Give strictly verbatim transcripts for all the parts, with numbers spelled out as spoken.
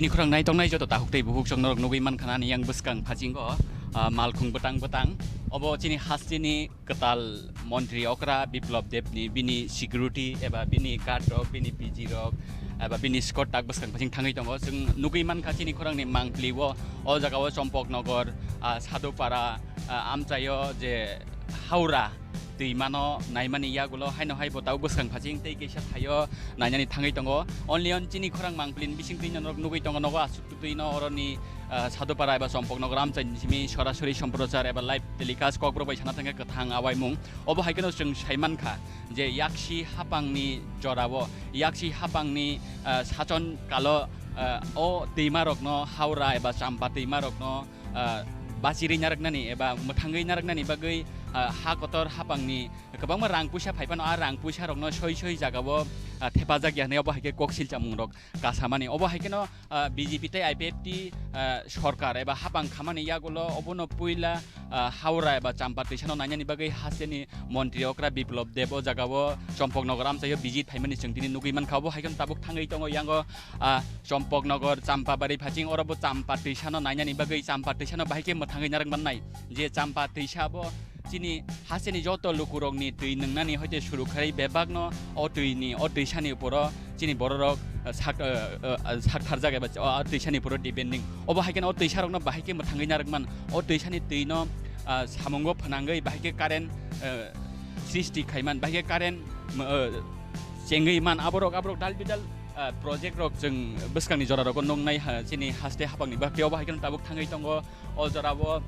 Ni khorang nai tongnai joto tahuk tei buhuk chwng norok nugwi mankha nani yang bwskang phasingo, ah, malkhung bwtang bwtang. Obo chini hasteni kwtal montri okra Biplop Debni bini security eba bini guard rok, bini P G rok, eba bini escort tak bwskang phasing thangwi tongo. Chwng nugwi mankha chini khorangni mangpili o, o jaga o Chompok Nogor, ah, Sadupara, ah, amchaio je Haura twimano naimani yagulo haino hai bo tabuk bwskang phasing tei kaisa thaio nainani thangwi tongo. Only on chini khorang mangpilini bising twi norok nugwi tongo nogo aswk twi no oroni, ah, Sadupara eba Chompok Nogor amchaini simi sorasori somprochar eba live telecast kokborok bai sana thangkha kwthang awaimung. Obo hai kheno chwng sai mankha je yaksi hapangni jorao, yaksi hapangni, ah, sachon kalo, ah, o twimarokno Haura eba Champa twimarokno ah, bachirwi narwknani eba mwthangwi narwknani bagwi, ah, ha kotor hapangni kwbangma rang puisa phai phano, a rang puisa rokno soi soi jagao, ah, thepajak ya hwnwi obo hai khe koksil chamungrok kasamani. Obo hai kheno, ah, B J P tei I P F T, ah, sorkar eba hapang khamani yagulo obono puila, ah, Haura eba Champa twisano nainani bagwi hasteni montri okra Biplop Deb o jagao Chompok Nogor amchaio visit phaimani chwng tini nugwi mankha. Obo hai kheno tabuk thangwi tongo yango, ah, Chompok Nogor, Champabari phaching oro bo Champa twisano nainani bagwi Champa twisano bahai khe mwthangwi narwk mannai. Je Champa twisa bo chini hasteni joto lukurokni twi nwngnani hoite suru kharwi bebakno o twini, o twisani uporo chini bororok, ah, sak, ah, ah, sak tharjak eba o twisani uporo depending. Obo hai kheno o twisarokno bahai khe mwthangwi narwk man. O twisani twino, ah, samungo phwnangwi bahai khe current, ah, srishti khaiman, bahai khe current, ah, chengwi man. Aborok, aborok dal bidal, ah, project rok chwng bwskangni jora rogo nuknai ha, chini haste hapangni bagwi obo hai kheno tabuk thangwi tongo. O jora o,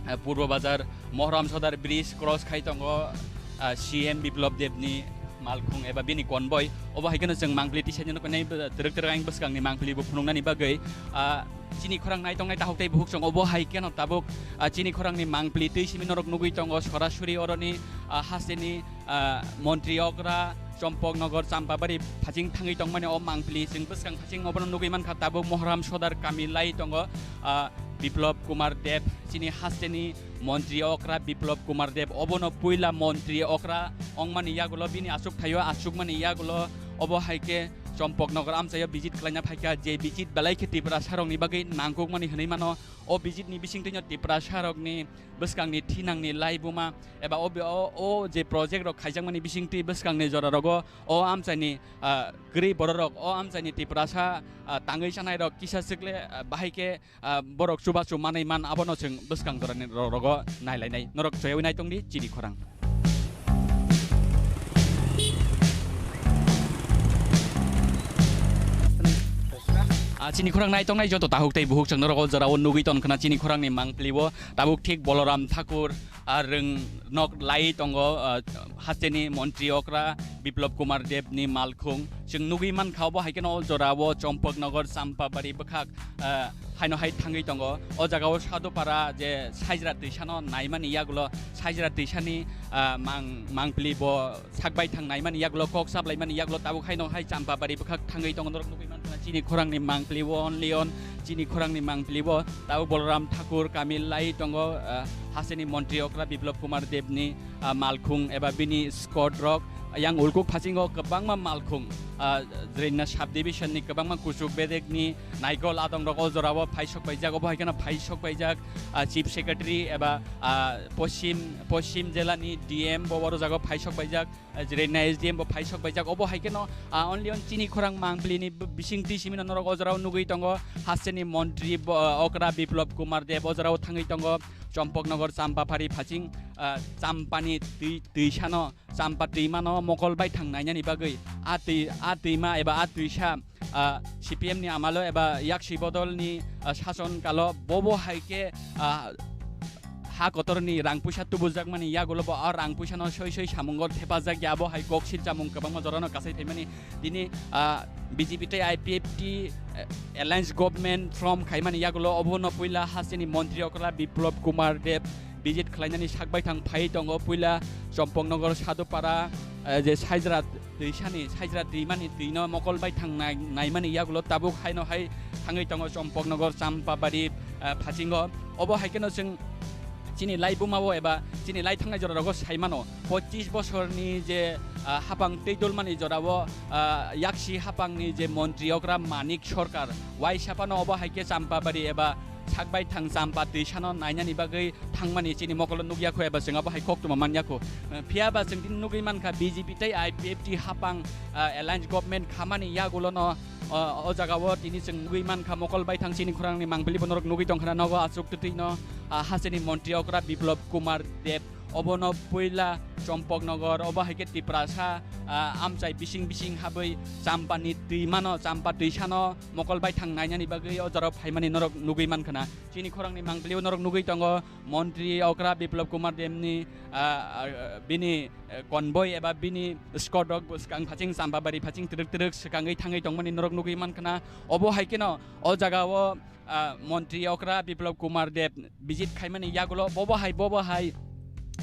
ah, Purbo Bazar Mohram Sodar bridge cross khai tongo, ah, C M Biplop Debni malkhung eba bini convoy. Obo hai kheno chwng mangpili tisa jeno kwnai, ah, twrwk twrwk ang bwskangni mangpili bo phunuknani bagwi, ah, chini khorang nai tongnai tahuk tei buhuk chwng obo hai kheno tabuk, ah, chini khorangni mangpili twi simi norok nugwi tongo sorasori oroni, ah, hasteni ah, montri okra Chompok Nogor Champabari phaching thangwi tongmani o mangpili chwng bwskang phaching obono nugwi mankha tabuk Mohram Sodar kami lai tongo, ah, Biplop Kumar Deb chini hasteni montri okra Biplop Kumar Deb obono puila montri okra ongmani yagulo bini aswk thaio aswkmani yagulo obo hai khe Chompok Nogor amchaio visit khlaina phaikha je visit belai khe Tiprasa rokni bagwi nangkukmani hwnwi mano o visit ni bisingtwino Tiprasa rokni bwskangni thinangni laibuma eba o, o, o je project rok khaijakmani bisingtwi bwskangni jora rogo o amchaini, ah, kwrwi bororok o amchaini Tiprasa, ah, tangwi chanai rok kisa swkle, ah, bahai khe, ah, borok chubachu manwi man abono chwng bwskang jorani ro-, rogo nailainai norok choyawi naitongdi chini khorang. Ah, chini khorang naitongnai joto tahuk tei buhuk chwng norok o jora o nugwi tongkhna chini khorangni mangpili o tabuk thik Boloram Thakur, ah, rwng nok lai tongo, ah, hasteni montri okra Biplop Kumar Deb ni malkhung. Chwng nugwi mankha obo hai kheno o jora o Chompok Nogor Champabari bwkhak, ah, haino hai thangwi tongo. O jaga o Sadupara je Saijra twisano naimani yagulo Saijra twisani, ah, mang-, mangpili bo sak bai thang naimani yagulo kok saplaimani yagulo tabuk haino hai Champabari bwkhak thangwi tongo norok nugwi mankha chini khorangni mangpili o only on chini khorangni mangpili o tabuk Boloram Thakur kami lai tongo, ah, hasteni montri okra Biplop Kumar Debni, ah, malkhung eba bini escort rok yang ulkuk phasingo kwbangma malkhung, ah, Jrenya sub division ni kwbangma kuchuk bedek ni naikol adong rok o jora o phaisok paijak obo hai kheno phaisok paijak, ah, chief secretary eba, ah, poschim, poschim jela ni D M bo oro jaga o phaisok paijak. Jrenya S D M bo phaisok paijak obo hai kheno, ah, only on chini khorang mangpili ni b-, bisingtwi simi no norok o jora o nugwi tongo hasteni montri bo, ah, okra Biplop Kumar Deb o jora o thangwi tongo Chompok Nogor Champabari phaching, ah, Champani twi, twisano Champa twimano mokol bai thang nainani bagwi a twi, a twima eba a twisa, ah, C P M ni amalo eba yaksi bodol ni, ah, sason kalo bobo hai khe, ah, ha kotor ni rang puisa tubujakmani yagulo bo a rang puisa no soi soi samungo thepajak ya bo hai koksil chamung kwbangma jorano kasai thaimani tini, ah, B J P tei I P F T, eh, alliance government form khaimani yagulo obono puila hasteni montri okra Biplop Kumar Deb visit khlainani sak baithang phai tongo puila Chompok Nogor Sadupara, eh, je Saijra twisani, Saijra twimani twino mokol bai thang nai-, naimani yagulo tabuk haino hai thangwi tongo Chompok Nogor Champabari, eh, phasingo. Obo hai kheno chwng chini lai bumao eba chini lai thangnai jora rogo sai mano. Pochis bosorni je, ah, hapang twi dulmani jorao, ah, yaksi hapangni je montri okra Manik Sarkar, waisa phano obo hai khe Champabari eba Sakbaithang Champa twisano nainani bagwi thangmani chini mokolo nukya kho eba chwng abo hai koktwma manya kho. Eh, phiya ba chwng tini nugwi mankha B J P tei I P F T hapang, ah, alliance government khamani yagulono, ah, o jagao tini chwng nugwi mankha mokol baithang chini khorangni mangpili bonorok nugwi tongkhana nogo achuk twtwino, ah, hasteni montri okra Biplab Kumar Deb obono puila Chompoknogor obo hai khe Tiprasa, ah, amchai bising bising habwi Champani twi mano, Champa twisano mokol baithang nainani bagwi o jorao phaimani norok nugwi mankha na. Chini khorangni mangpili o norok nugwi tongo montri okra Biplab Kumar Debni, ah, ah, bini, eh, convoy eba bini escort rok bwskang phaching Champabari phaching twrwk twrwk swkangwi thangwi tongmani norok nugwi mankha na. Obo hai kheno o jagao, ah, montri okra Biplab Kumar Deb visit khaimani yagulo bobo hai, bobo hai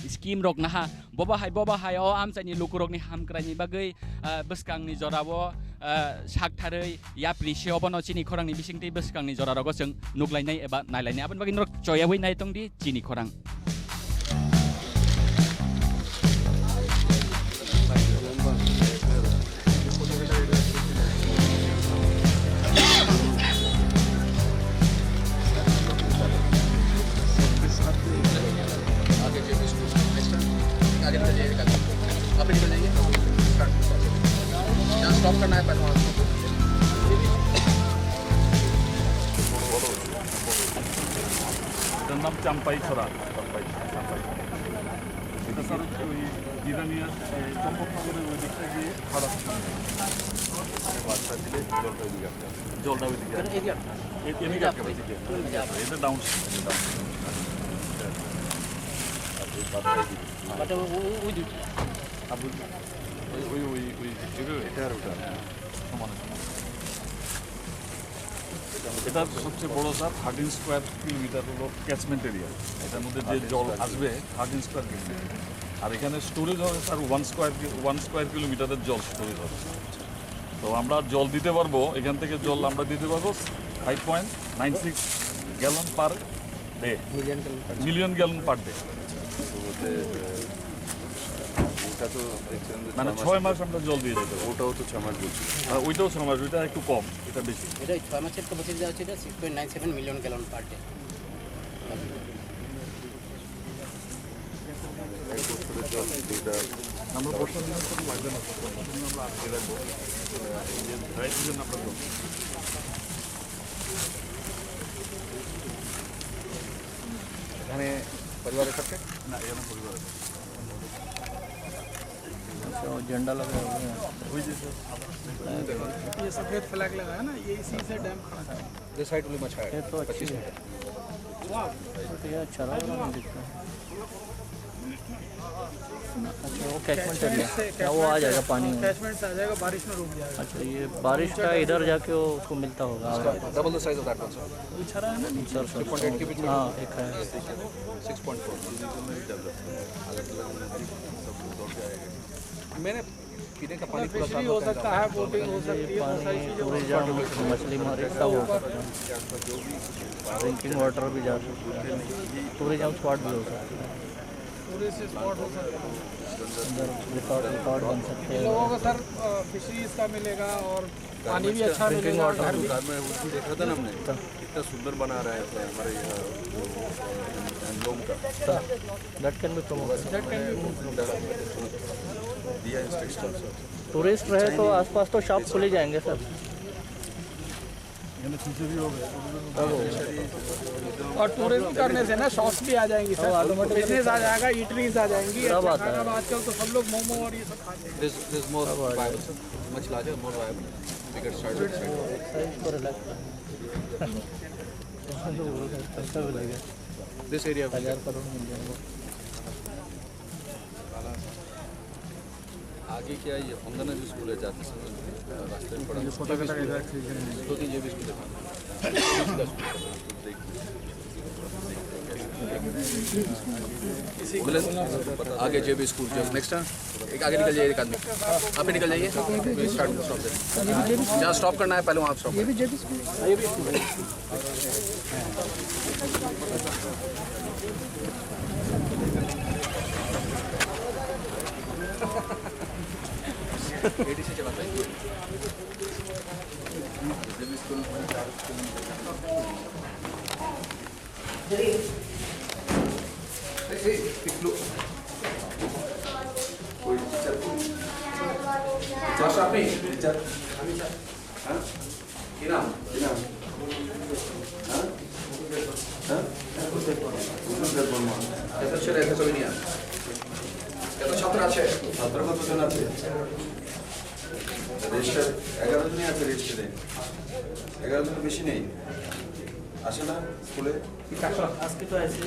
scheme rok naha, bobo hai, bobo hai o amchaini lukurokni hamkraini bagwi, ah, bwskangni jorao, ah, saktharwi yapri se obono chini khorangni bisingtwi bwskangni jorarogo chwng nuklainai eba nailainai. Aboni bagwi norok choyawi nai tongdi chini khorang. आगे जेबी school, next time. आगे निकल जाइए, आगे। आप ही निकल जाइए। स्टार्ट। जहाँ स्टॉप करना है, पहले वहाँ स्टॉप। এটার নাম চাম্পাই ছড়া। চাম্পাই, চাম্পাই। এটা স্যার ওই ইরানিয়ার, এই, চম্পকনগরের ওই দিকটা গিয়ে খারাপ। বাচ্চা দিলে জলটা ওই দিকে আসবে। জলটা ওই দিকে আসবে। এ-, এদিকে আসবে, এদিকে। এটা ডাউন স্ট্রিম, এটা ডাউন স্ট্রিম। আর ওই বাচ্চা ওই দিকে। বাচ্চা ও-, ও-, ওই দিকে। আর বুঝলি? ওই, ওই, ওই, ওই যে এটা আর ওটা। সমানে সমানে। এটা সবচেয়ে বড় স্যার, থার্টিন স্কোয়ার কিলোমিটার হলো ক্যাচমেন্ট এরিয়া। এটার মধ্যে যে জল আসবে থার্টিন স্কোয়ার কিলোমিটার, আর এখানে স্টোরেজ হবে স্যার ওয়ান স্কোয়ার কি-, ওয়ান স্কোয়ার কিলোমিটারের জল স্টোরেজ হবে। তো আমরা জল দিতে পারবো, এখান থেকে জল আমরা দিতে পারবো five point nine six gallon per day. Million gallon per day. Million gallon per day. তো ওতে, আহ, ওটা তো দেখছিলাম যে মানে ছয় ছয় মাস মাস আমরা জল দিয়ে দিতে পারবো। ওটাও তো ছয় মাস বলছিল। হ্যাঁ, ওইটাও ছয় মাস, ওইটা একটু কম, এটা বেশি। এটা ওই ছয় মাসের ক্যাপাসিটি দেওয়া হচ্ছে, এটা six point nine seven million gallon per day. এক বছরের জল দুইটা। আমরা বর্ষা দিনে তো লাগবে না, বর্ষা দিনে আমরা আটকে রাখবো। এই যে ড্রাই সিজন আমরা করবো। এখানে পরিবারের সাথে? না, এখানে পরিবারের সাথে। अच्छा, वो झंडा लगा हुआ है। ওই যে স্যার। ये सफेद फ्लैग लगा है ना, ये इसी से डैम खड़ा है। This side only much higher, ये तो अच्छी पच्चीस है। मीटर। तो ये अच्छा रहा होगा ना, दिखता है। अच्छा, वो कैचमेंट एरिया। से, क्या वो आ जाएगा पानी में? कैचमेंट से आ जाएगा, बारिश में रुक जाएगा। अच्छा, ये बारिश का इधर जाके वो उसको मिलता होगा। Double the size of that one, sir। अच्छा रहा है ना नीचे? सर, सर, हाँ, एक है। Six point four. मैंने पीने का पानी पूरा फिशरी साफ हो होता है। सकता है, बोटिंग हो सकती है, बहुत सारी चीज़ें हो सकती हैं। टूरिज्म, मछली मारी सब हो सकता है। ड्रिंकिंग वाटर भी जा सकता है। टूरिज्म स्पॉट भी हो सकता है। टूरिस्ट स्पॉट हो सकता है। अंदर रिसोर्ट, रिसोर्ट बन सकते हैं। लोगों को सर, अ, फिशरीज का मिलेगा और पानी भी अच्छा मिलेगा। घर में वो भी देखा था ना हमने, कितना सुंदर बना रहे थे हमारे यहाँ, अ, लोगों का। That can be promoted. दिया इंस्ट्रक्शन। टूरिस्ट रहे तो आसपास तो शॉप खुल ही जाएंगे सर। और टूरिज्म करने से ना शॉप्स भी आ जाएंगी सर, बिजनेस आ जाएगा, ईटरीज आ जाएंगी। क्या बात है। खाना आजकल तो सब लोग मोमो और ये सब खाते हैं। This, this more viable, sir. Much larger, more viable. We can start with side. This area. आगे क्या ये फंगना जो स्कूल है, जाते समय रास्ते में पड़ा, ये पता चला। दो तीन जेबी स्कूल है। बोले, आगे जेबी स्कूल, जो नेक्स्ट टाइम एक आगे निकल जाइए, एक आदमी आप ही निकल जाइए। स्टार्ट स्टॉप से, जहाँ स्टॉप करना है पहले वहाँ स्टॉप। Master, আপনি? Teacher? হ্যাঁ? কি নাম? কি নাম? হ্যাঁ? হ্যাঁ? বুদ্ধদেব বর্মা। এত ছেলে, এত ছবি নিয়ে আন। এত ছাত্র আছে? ছাত্র কতজন আছে? রেজিস্টার এগারো জনই আছে রেজিস্টারে। এগারো জন বেশি নেই। আসে না স্কুলে? আজকে তো আছে।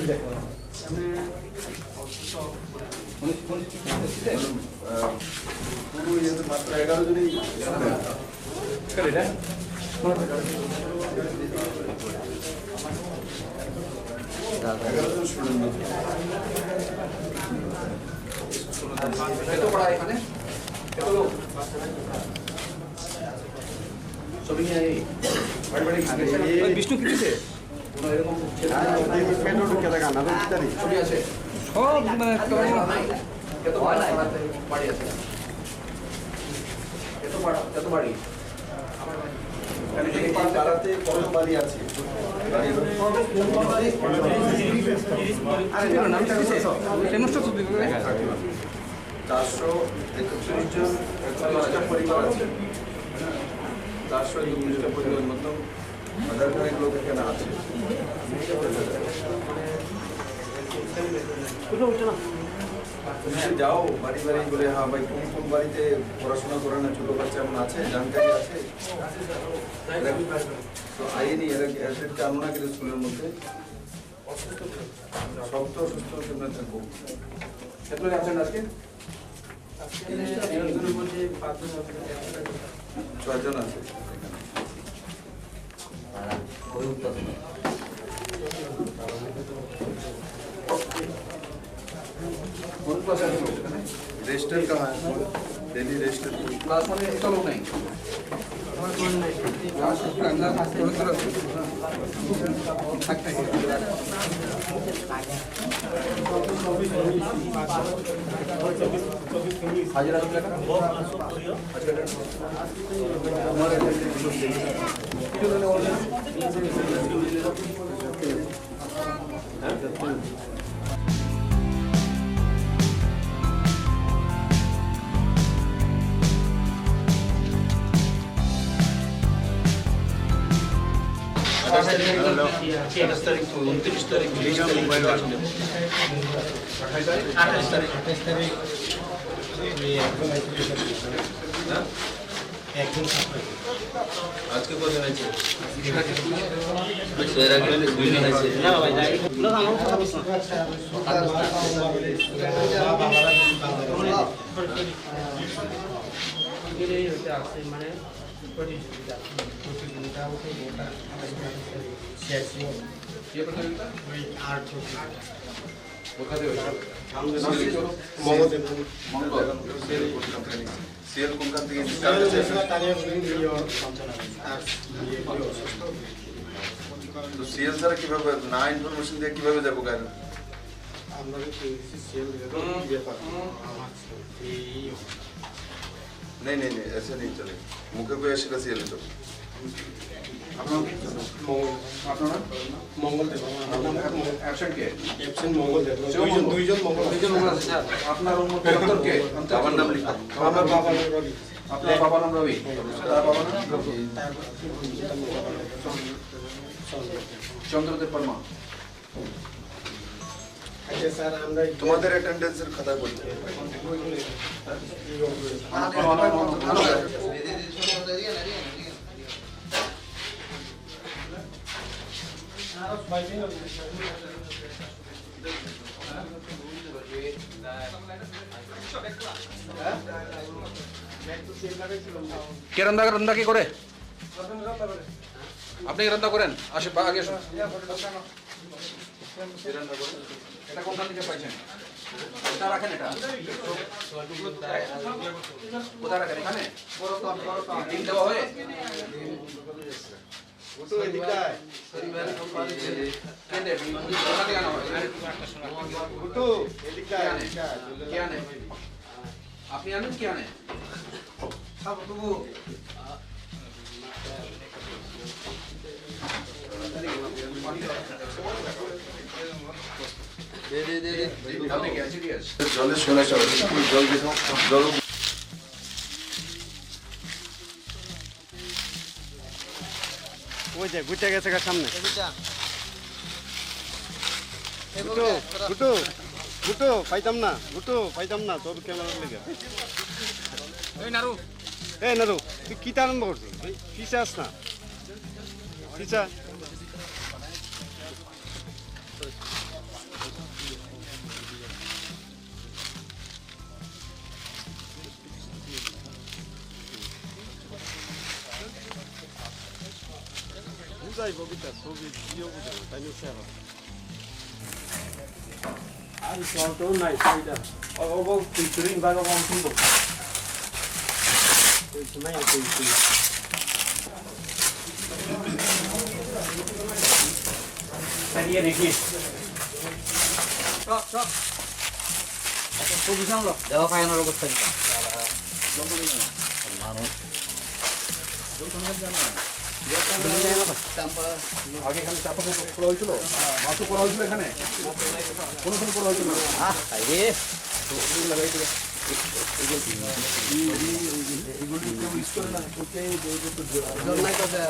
আহ, পুরো ইয়েতে মাত্র এগারো জনই। এগারো জন স্টুডেন্ট মাত্র। কত পড়া এখানে? কত লোক? ছবি নিয়ে আয়। বাড়ি বাড়ি গিয়ে ওই বিষ্ণু কি দিছে? কোনো এরকম ছেলে নাই, ওই পেট্রোল ঢুকে থাকে, না, ওই ইত্যাদি। ছবি আছে। সব মানে একটা নাই। কত বাড়ি আছে? কত বাড়ি? কত বাড়ি? এখানে এই পাড়াতে কত বাড়ি আছে? বাড়ি। আরে, না, না, না, না, না। চারশো একত্রিশ জন, একত্রিশটা পরিবার আছে। চারশো একত্রিশটা পরিবার মতো হাজার খানেক লোক এখানে আছে। তুমি যদি যাও বাড়ি বাড়ি বলে, "হ্যাঁ ভাই, কোন কোন বাড়িতে পড়াশোনা করে না, ছোট বাচ্চা এমন আছে, জানকারি আছে?" তো আইনি এরা, এদেরকে আনো না কিন্তু স্কুলের মধ্যে। সব তো অসুস্থ হচ্ছে, আমরা থাকবো। কত লোক আছেন আজকে? ছয়জন আছে। কোন ক্লাসে আছে এখানে? রেজিস্টার কাহা হ্যায়? দিল্লি রেজিস্টার। ক্লাস মানে একটা লোক নেই। হাজিরা কত টাকা? আঠাশ তারিখ, আঠাশ তারিখ তো, ঊনত্রিশ তারিখ, বিশ তারিখ, আঠাশ তারিখ, আঠাশ তারিখ। হ্যাঁ? একজন ছাত্র। আজকে কজন আছে? আচ্ছা, এর আগে দুইজন আছে। না ভাই, যাই। না, আমার কথা বলছি না। এটাই হচ্ছে আসলে মানে প্রতিযোগিতা। প্রতিযোগিতা হচ্ছে গোটা শেষ। কি প্রতিযোগিতা? ওই আর্ট প্রতিযোগিতা। কোথা থেকে হয়েছে? মঙ্গলদেব। মঙ্গল। সিএল কোন কোম্পানি? সিএল কোন কোম্পানি থেকে? সিএল হচ্ছে তানিয়া, ইয়ে, সঞ্চালন। আর ইয়ে, ইয়ে, অসুস্থ। তো সিএল ছাড়া কিভাবে, না ইনফরমেশন দিয়ে কিভাবে যাবো গাড়ি? আমরা তো সিএল দিয়ে তো হুম, ইয়ে পাবো। হুম। আমার এই নেই, নেই, নেই, এসে নেই চলে। মুখে পেয়ে সেটা সিএল তো। আপনার, আপনার নাম? মঙ্গল দেব। আমার নাম অ্যাবসেন্ট কে? অ্যাবসেন্ট মঙ্গল দেব। দুইজন, মঙ্গল। দুইজন মঙ্গল। দুইজন মঙ্গল আছে, স্যার। আপনার ওর মধ্যে অন্তর কে? অন্তর বাবার নাম লিখুন। আমার বাবার নাম রবি। আপনার বাবার নাম রবি। তার বাবার নাম? চন্দ্র দেব বর্মা। আচ্ছা স্যার, আমরা একটু তোমাদের অ্যাটেন্ডেন্সের খাতায় পড়ি। কে রান্না, রান্না কে করে? আপনি রান্না করেন? আসে, বা, আগে আসুন। এটা কোনখান থেকে পাইছেন? কোথায় রাখেন এটা? কোথায় রাখেন? এখানে? ডিম দেওয়া হয়? কে দেয়? কোথা থেকে আনা হয়? কে আনে? কে আনে? আপনি আনেন, কে আনে? জলে সরে যাও, একটু জল দেখো, জল। ওই যে গুটা গেছে গা সামনে। গুটু, গুটু, গুটু, পাইতাম না, গুটু, পাইতাম না, তোর ক্যামেরা লেগে। এই নারু। এই নারু, তুই কিতা আরম্ভ করছিস? এই পিছে আস না। পিছে। বুঝাই বগিতা, ছবি ভিডিও বুঝাই, তাই নিয়ে শেয়ার হবে। আর জল তো নাই, সাইডে। ও, ও, ও, তুই তুই বাবা, ও, তুই বল। তুই সময় আছে, তুই। Sir, ये देखिए। Stop, stop। Position লো। দেখো, ফাইনাল অবস্থা কি? মানুষ। আগে এখানে চাপা চাপা করা হয়েছিল, মাছও করা হয়েছিল এখানে, কোনো কোনো করা হয়েছিল না। আহ, আরে। এগুলো কেউ ইউজ করে না, তো কে জল নাই কথা।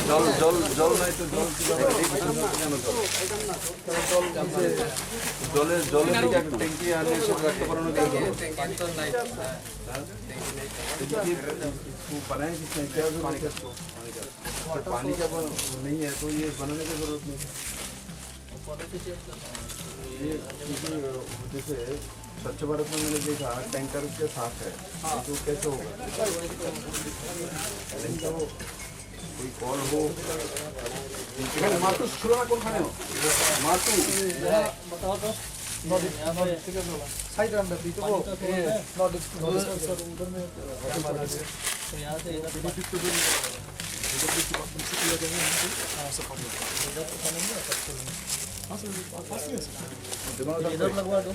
জল, জল, জল নাই তো জল কিভাবে? জলের, জলের দিকে একটা ট্যাঙ্কি আনে, সেটা রাখতে পারো না কেন? वो बनाया किसने? क्या जरूरत है इसको? पानी का वो नहीं है, तो ये बनाने की जरूरत नहीं। ये, ये जैसे स्वच्छ भारत में मैंने देखा, टैंकर के साथ है, तो कैसे होगा? नहीं तो कोई कॉल हो। এখানে মাতু ছিল না কোনখানে? মাতু। बताओ तो। नॉर्थ ईस्ट, नॉर्थ ईस्ट, ठीक है, बोला। साइड रन रही तो वो, ये, north east, north east, sir, उधर में। तो यहाँ से इधर, इधर से पकड़ लो। हाँ, सर, पकड़ लो। इधर से पकड़ लो। हाँ, सर, पास में है, सर। इधर लगवा दो।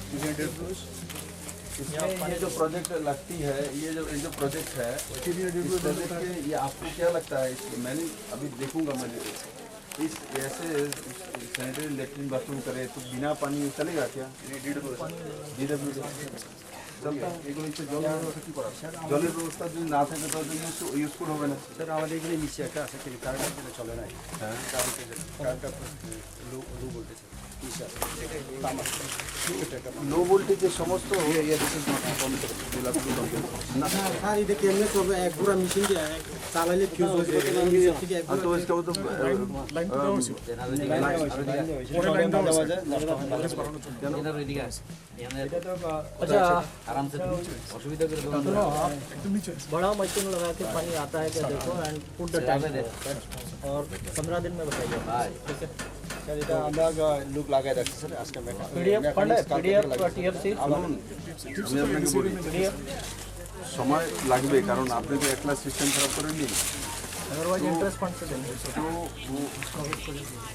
इसमें ये जो प्रोजेक्ट लगती है, ये जो, ये जो प्रोजेक्ट है, इस प्रोजेक्ट के, ये आपको क्या लगता है? इस, मैंने अभी देखूंगा मैं। इस ऐसे सैनिटरी लेटरिन बाथरूम करे तो बिना पानी चलेगा क्या? डीडब्ल्यूडी। चलता है। এগুলো হচ্ছে জল ব্যবস্থা কি করা? জলের ব্যবস্থা যদি না থাকে, তাহলে তো ইউজ, ইউজফুল হবে না। স্যার, আমাদের এখানে নিচে একটা আছে, কিন্তু কারেন্টের জন্য চলে না। হ্যাঁ। কারেন্টের জন্য, কারেন্টটা লো, লো ভোল্টেজ। কি স্যার? তামা। লো ভোল্টেজের সমস্ত ये, ये, this is not, বন্ধ করে দিন। না। স্যার, এটা কেমনে চলবে? এক গুড়া মেশিন দিয়ে এক চালাইলে ফিউজ হয়ে যাবে। ঠিক আছে, এক আর তো গুড়া इसका वो तो, अ, अ, লাইন, লাইন, লাইন দেওয়া যায়, নষ্ট হয় না। কেন? এটা তো, আহ, আচ্ছা, আরামসে অসুবিধা করে দেবেন না। বড়া মেশিন লাগা কে পানি আতা হ্যায় কিয়া দেখো and put the time। और पंद्रह दिन में बताइए। ठीक है? স্যার, এটা আমরা, আহ, লোক লাগাই রাখছি, স্যার। আজকে মেকা-, পিডিএফ মেকানিক্স ফান্ড, কালকে পিডিএফ, লাগিয়েছে। টিএফসি। শুনুন, আমি আপনাকে বলি, পিডিএফ। সময় লাগবে, কারণ আপনি তো একলা সিস্টেম খারাপ করেননি। अदरवाइज तो इंटरेस्ट फंड से देंगे। तो वो,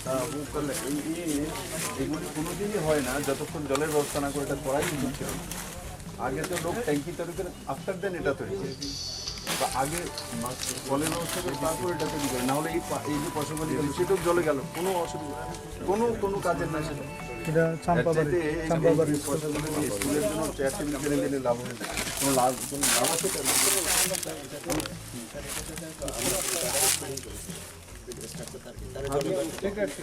हाँ, वो कर ले। ये, ये, এগুলি কোনোদিনই হয় না যতক্ষণ জলের ব্যবস্থা না করে, এটা করাই উচিত ছিল। আগে তো লোক ট্যাঙ্কি তৈরি করে, আফটার দেন এটা তৈরি করে। বা আগে মা-, কলের ব্যবস্থা করে, তারপর এটা তৈরি করে। না হলে এই পা-, এই যে পয়সাগুলি গেল, সেটাও জলে গেল, কোনো অসুবিধা নেই। কোনো, কোনো কাজের না সেটা। এটা চাম্পাবাড়ি, এর চাইতে এই যে চাম্পাবাড়ি। এই পয়সাগুলো দিয়ে স্কুলের জন্য চেয়ার টেবিল কিনে দিলে লাভ হবে না। কোনো লাভ, কোনো লাভ আছে?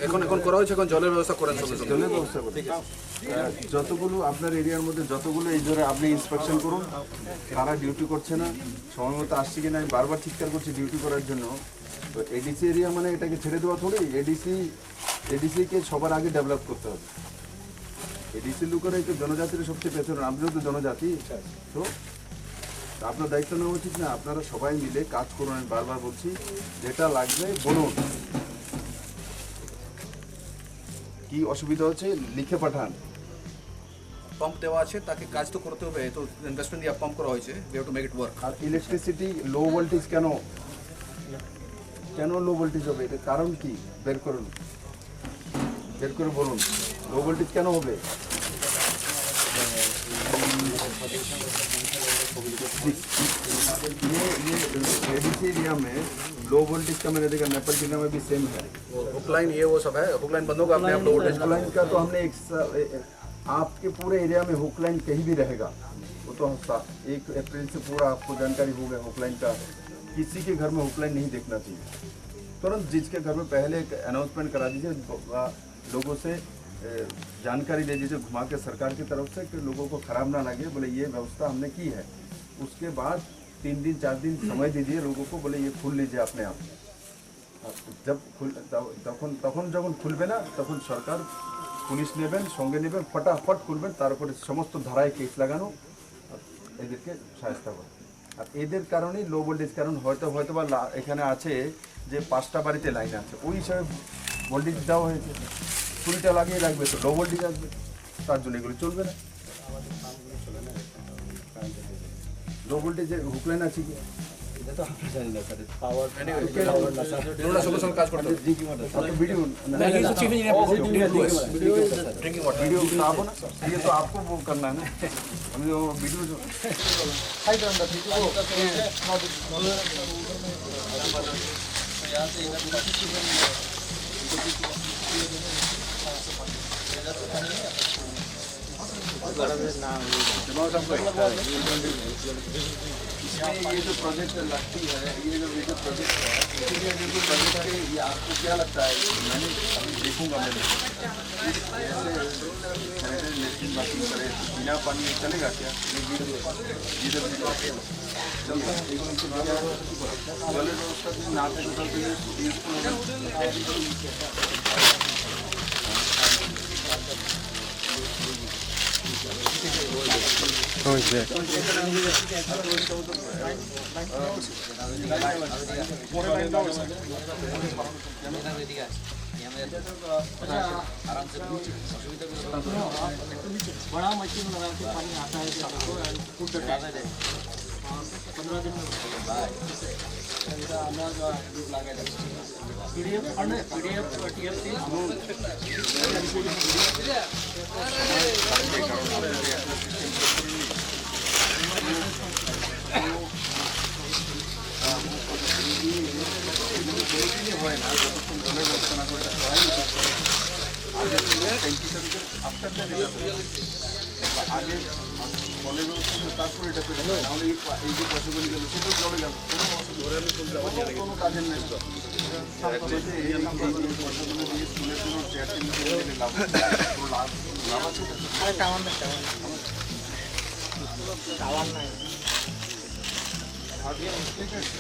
এখন, এখন করা হয়েছে, এখন জলের ব্যবস্থা করেন সঙ্গে সঙ্গে। জলের ব্যবস্থা করুন। ঠিক আছে। আহ, যতগুলো আপনার এরিয়ার মধ্যে যতগুলো এই ধরে আপনি ইন্সপেকশন করুন, তারা ডিউটি করছে না, সময় মতো আসছে কিনা, আমি বারবার চিৎকার করছি ডিউটি করার জন্য। তো এডিসি এরিয়া মানে এটাকে ছেড়ে দেওয়া থোড়ি, এডিসি, এডিসি কে সবার আগে ডেভেলপ করতে হবে। এডিসি লোকেরা একটু জনজাতির সবচেয়ে পেছনে, আপনিও তো জনজাতি। তো আপনার দায়িত্ব নেওয়া উচিত না? আপনারা সবাই মিলে কাজ করুন, আমি বারবার বলছি, যেটা লাগবে বলুন। কি অসুবিধা হচ্ছে লিখে পাঠান। পাম্প দেওয়া আছে, তাকে কাজ তো করতে হবে, তো ইনভেস্টমেন্ট দিয়ে পাম্প করা হয়েছে, we have to make it work। আর ইলেকট্রিসিটি লো ভোল্টেজ কেন, কেন লো ভোল্টেজ হবে, এটা কারণ কি বের করুন, বের করে বলুন, লো ভোল্টেজ কেন হবে? ये ये एडीसी एरिया में लो वोल्टेज का मैंने देखा, नेपाल टीना में भी सेम है। हुक लाइन ये वो सब है, हुक लाइन बंद होगा अपने आप, लो वोल्टेज। हुक लाइन का तो हमने एक सा-, ए-, ए-, आपके पूरे एरिया में हुक लाइन कहीं भी रहेगा, वो तो हम सा-, एक अप्रैल से पूरा आपको जानकारी हो गया हुक लाइन का। किसी के घर में हुक लाइन नहीं देखना चाहिए। तुरंत जिसके घर में पहले एक अनाउंसमेंट करा दीजिए, ब-, आ, लोगों से, ए, जानकारी दे दीजिए घुमा के सरकार की तरफ से, कि लोगों को खराब ना लगे। बोले, ये व्यवस्था हमने की है। उसके बाद तीन दिन, चार दिन समय दीजिए लोगों को, बोले, ये खोल लीजिए अपने आप। जब খুল-, ত-, তখন, তখন যখন খুলবে না, তখন সরকার পুলিশ নেবেন, সঙ্গে নেবেন, ফটাফট খুলবেন, তার উপরে সমস্ত ধারায় কেস লাগানো, এদেরকে শায়েস্তা করে। আর এদের কারণেই লো ভোল্টেজ, কারণ হয়তো, হয়তো বা লা-, এখানে আছে যে পাঁচটা বাড়িতে লাইন আছে, ওই হিসাবে ভোল্টেজ দেওয়া হয়েছে। কুড়িটা লাগিয়ে রাখবে, তো লো ভোল্টেজ আসবে, তার জন্য এগুলো চলবে না। লো ভোল্টেজে হুকলাইন আছে কি? এটা তো আমরা জানি না, স্যার। পাওয়ার, পাওয়ার না, স্যার। ওনারা সঙ্গে সঙ্গে কাজ করতে হবে। Drinking water. আপনি ভিডিও না। না, কিছু চিনি না। ও, video, video, video, sir. Drinking water. Video তো আবো না। ये तो आपको वो करना है ना। अभी वो वीडियो जो इसमें ये जो प्रोजेक्ट लगती है, ये जो, ये जो प्रोजेक्ट है, इसमें जो प्रोजेक्ट है, ये आपको क्या लगता है? मैंने अभी देखूंगा, मैं जैसे सैनिटरी लेटरिन बाथरूम करे, बिना पानी चलेगा क्या? ये, ये, ये जो बड़ा मशीन लगा के पानी आता है, सबको, और पंद्रह दिन में होता है। PDF, PDF, TFC. আগে বলে দেবো, কিন্তু তারপরে এটা পেতে হবে। নাহলে এই পা-, এই যে পয়সাগুলি গেল, সেটা জলে গেল। কোনো অসুবিধা নেই। কোনো, কোনো কাজের নেই তো। এই, এই, এই পয়সাগুলো দিয়ে স্কুলের জন্য চেয়ার টেবিল কিনে দিলে লাভ আছে? কোনো লাভ, লাভ আছে তো? আরে, টাওয়ার নেই, টাওয়ার নেই। টাওয়ার নাই।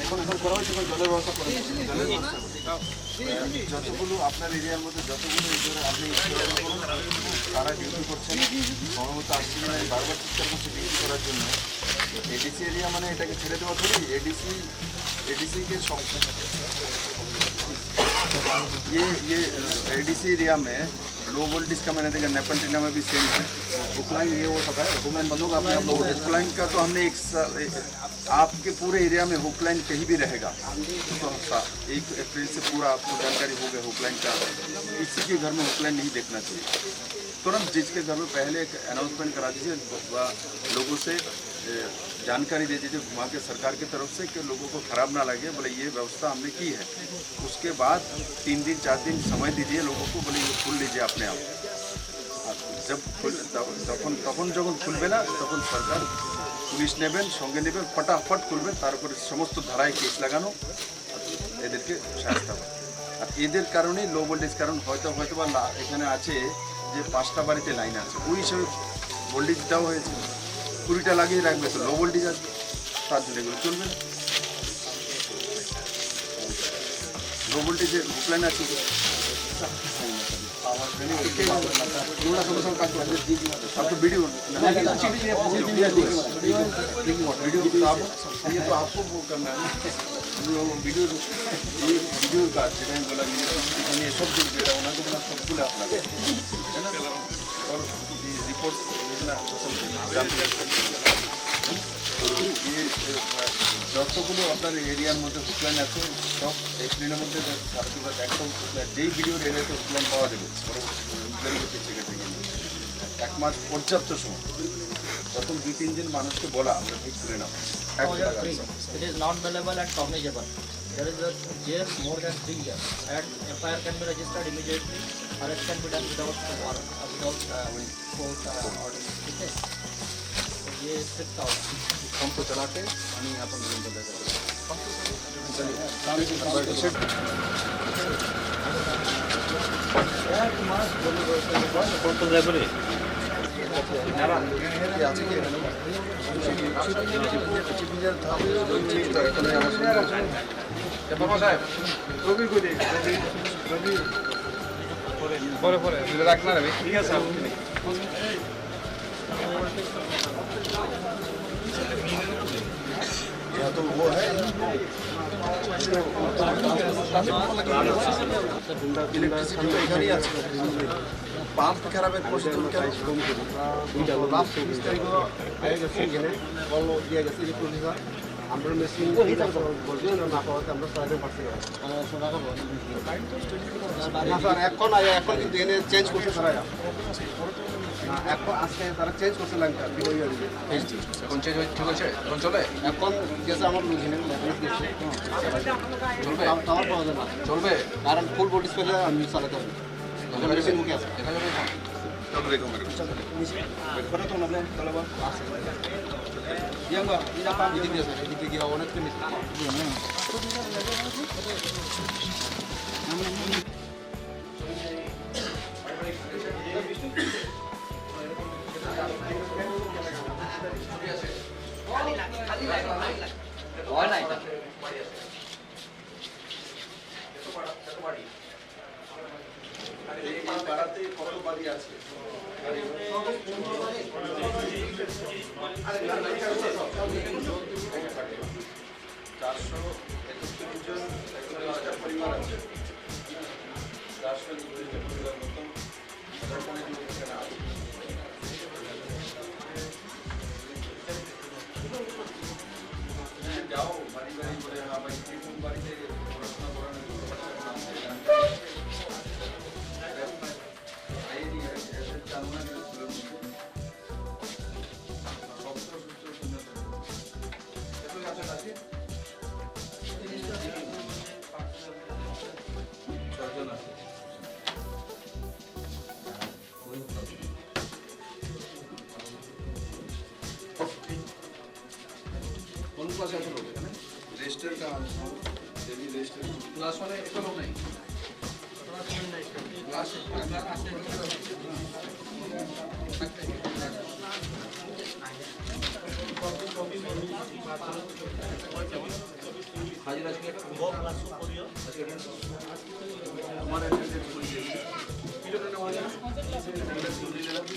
এখন, এখন করা হয়েছে, এখন জলের ব্যবস্থা করে দিচ্ছি, জলের ব্যবস্থা করে দিচ্ছি। যতগুলো আপনার এরিয়ার মধ্যে যতগুলো এই ধরে আপনি তারা ডিউটি করছেন, সময় মতো আসছে কিনা, আমি বারবার চিৎকার করছি ডিউটি করার জন্য। এডিসি এরিয়া মানে এটাকে ছেড়ে দেওয়া থোড়ি, এডিসি, এডিসি কে সব, ये, ये, अ, एडीसी एरिया में लो वोल्टेज का मैंने देखा, नेपाल टीना में भी सेम है। हुक लाइन ये वो सब है, हुक लाइन बंद होगा, अपने आप लोग हुक लाइन का तो हमने एक सा-, ए-, आपके पूरे एरिया में हुक लाइन कहीं भी रहेगा, तो हम सा-, एक अप्रैल से पूरा आपको जानकारी हो गया हुक लाइन का। किसी के घर में हुक लाइन नहीं देखना चाहिए। तुरंत जिसके घर में पहले एक अनाउंसमेंट करा दीजिए, ब-, ब-, लोगों से, ए, जानकारी दे दीजिए घुमा के सरकार की तरफ से, कि लोगों को खराब ना लगे। बोले, ये व्यवस्था हमने की है। उसके बाद तीन दिन, चार दिन समय दीजिए लोगों को, बोले, ये खोल लीजिए अपने आप। আর जब খুল-, তখন, তখন যখন খুলবে না, তখন সরকার পুলিশ নেবেন, সঙ্গে নেবেন, ফটাফট খুলবেন, তার উপরে সমস্ত ধারায় কেস লাগানো, এদেরকে শায়েস্তা করা। আর এদের কারণেই লো ভোল্টেজ, কারণ হয়তো, হয়তো বা লা-, এখানে আছে যে পাঁচটা বাড়িতে লাইন আছে, ওই হিসাবে ভোল্টেজ দেওয়া হয়েছে। কুড়িটা লাগিয়ে রাখবে, তো লো ভোল্টেজ আসবে, তার জন্য এগুলো চলবে না। লো ভোল্টেজে হেল্পলাইন আছে কি? आप तो वीडियो, वीडियो तो आप, ये तो आपको वो करना है ना। वीडियो, ये वीडियो का, जैसे मैंने बोला, ये सब जो डेटा होना तो सब खुला अपना, है ना? और ये रिपोर्ट, ये, যতগুলো আপনার এরিয়ার মধ্যে হেল্পলাইন আছে, সব এপ্রিলের মধ্যে সারা, একদম যেই ভিডিও এরিয়াতে হেল্পলাইন পাওয়া যাবে, পরবর্তী হেল্পলাইন করতে সেক্ষেত্রে কিন্তু এক মাস পর্যাপ্ত সময়। প্রথম দুই তিনজন মানুষকে বলা আমরা ঠিক করে নেব। এক Oh, yeah, জায়গায় three. It is non-bailable and cognizable. There is a jail more than three years and F I R can be registered immediately, arrest can be done without warrant, uh, without, uh, court, uh, order. ठीक है? तो ये स्ट्रिक्ट था। हम तो चलाते, पानी यहाँ पर नहीं बंद পরে, পরে, রাখ না রে ভাই। ঠিক আছে, আমি ইলেকট্রিসিটি তো এখানেই আছে। পাম্প খারাপের প্রশিক্ষণ কেন? লাস্ট বিশ তারিখও আগে গেছে, এখানে কল দিয়ে গেছে ইলেকট্রিক অফিসার। আমরা মেশিন বলছি না, না পাওয়াতে আমরা সারাইতে পারছি না। না স্যার, এখন আগে, এখন কিন্তু এনে চেঞ্জ করছে স্যার। না, এখন আজকে তারা চেঞ্জ করছে লাইনটা, কি ওই আর কি। এখন চেঞ্জ হয়েছে, ঠিক আছে? এখন চলে? এখন গেছে আমার লুঝিনে, মেকানিক গেছে। চলবে? টাওয়ার পাওয়া যায় না। চলবে? কারণ ফুল ভোল্টেজ পেলে আমি চালাতে পারি। দেখা যাবে? মেশিন মুখে আছে। দেখা যাবে এখন? চলবে এখন। ঘরে তো নামলে, তাহলে আবার। ইয়াঙ্গা, ইনা পাম্প এদিকে আছে, এদিকে গিয়ে অনেক মিনিট। চারশো একত্রিশ জন, একত্রিশটা পরিবার আছে। চারশো একত্রিশটা পরিবার মতন মোটামুটি এখানে আছে। যাও, বাড়ি বাড়ি করে, হ্যাঁ, ভাই, কোন বাড়িতে পড়াশোনা করানো, আইনি, চালনা করে স্কুলের মধ্যে। কোন ক্লাসে আছো এখানে? রেজিস্টার কাম আছে। Daily register. ক্লাস ওয়ানে একটা লোক নাই। হাজির আজকে একটা। তোমার অ্যাটেন্ডেন্স পড়ে গেছে। অ্যাটেন্ডেন্স পড়ে গেছে।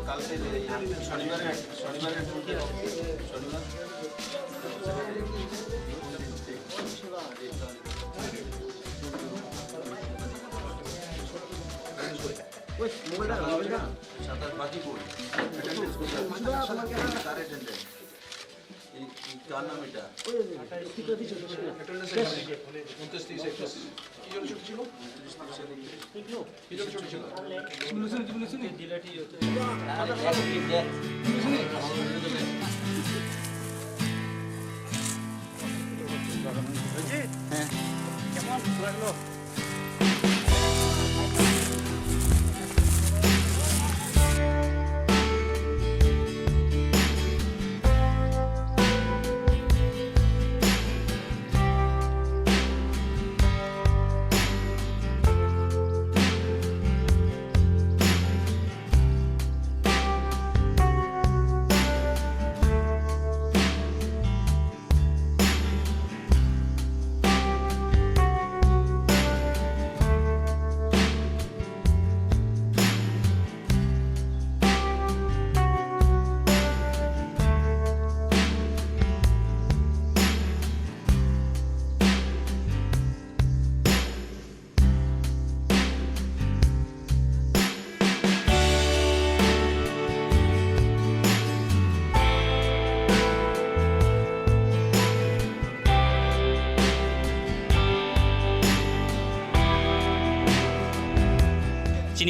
কালকে যে শনিবারে, শনিবারে শনিবার। ওই মোবাইলটা, মোবাইলটা। সাতাশ বাকি কই? অ্যাটেন্ডেন্স কই? কার অ্যাটেন্ডেন্স? এই, এই কার নাম এটা? অ্যাটেন্ডেন্স এখানে। ঊনত্রিশ, তিরিশ, একত্রিশ। কি জন্য ছুটি ছিল? ঊনত্রিশ, তিরিশ, একত্রিশ। কি জন্য ছুটি ছিল? হ্যাঁ। কেমন লাগলো?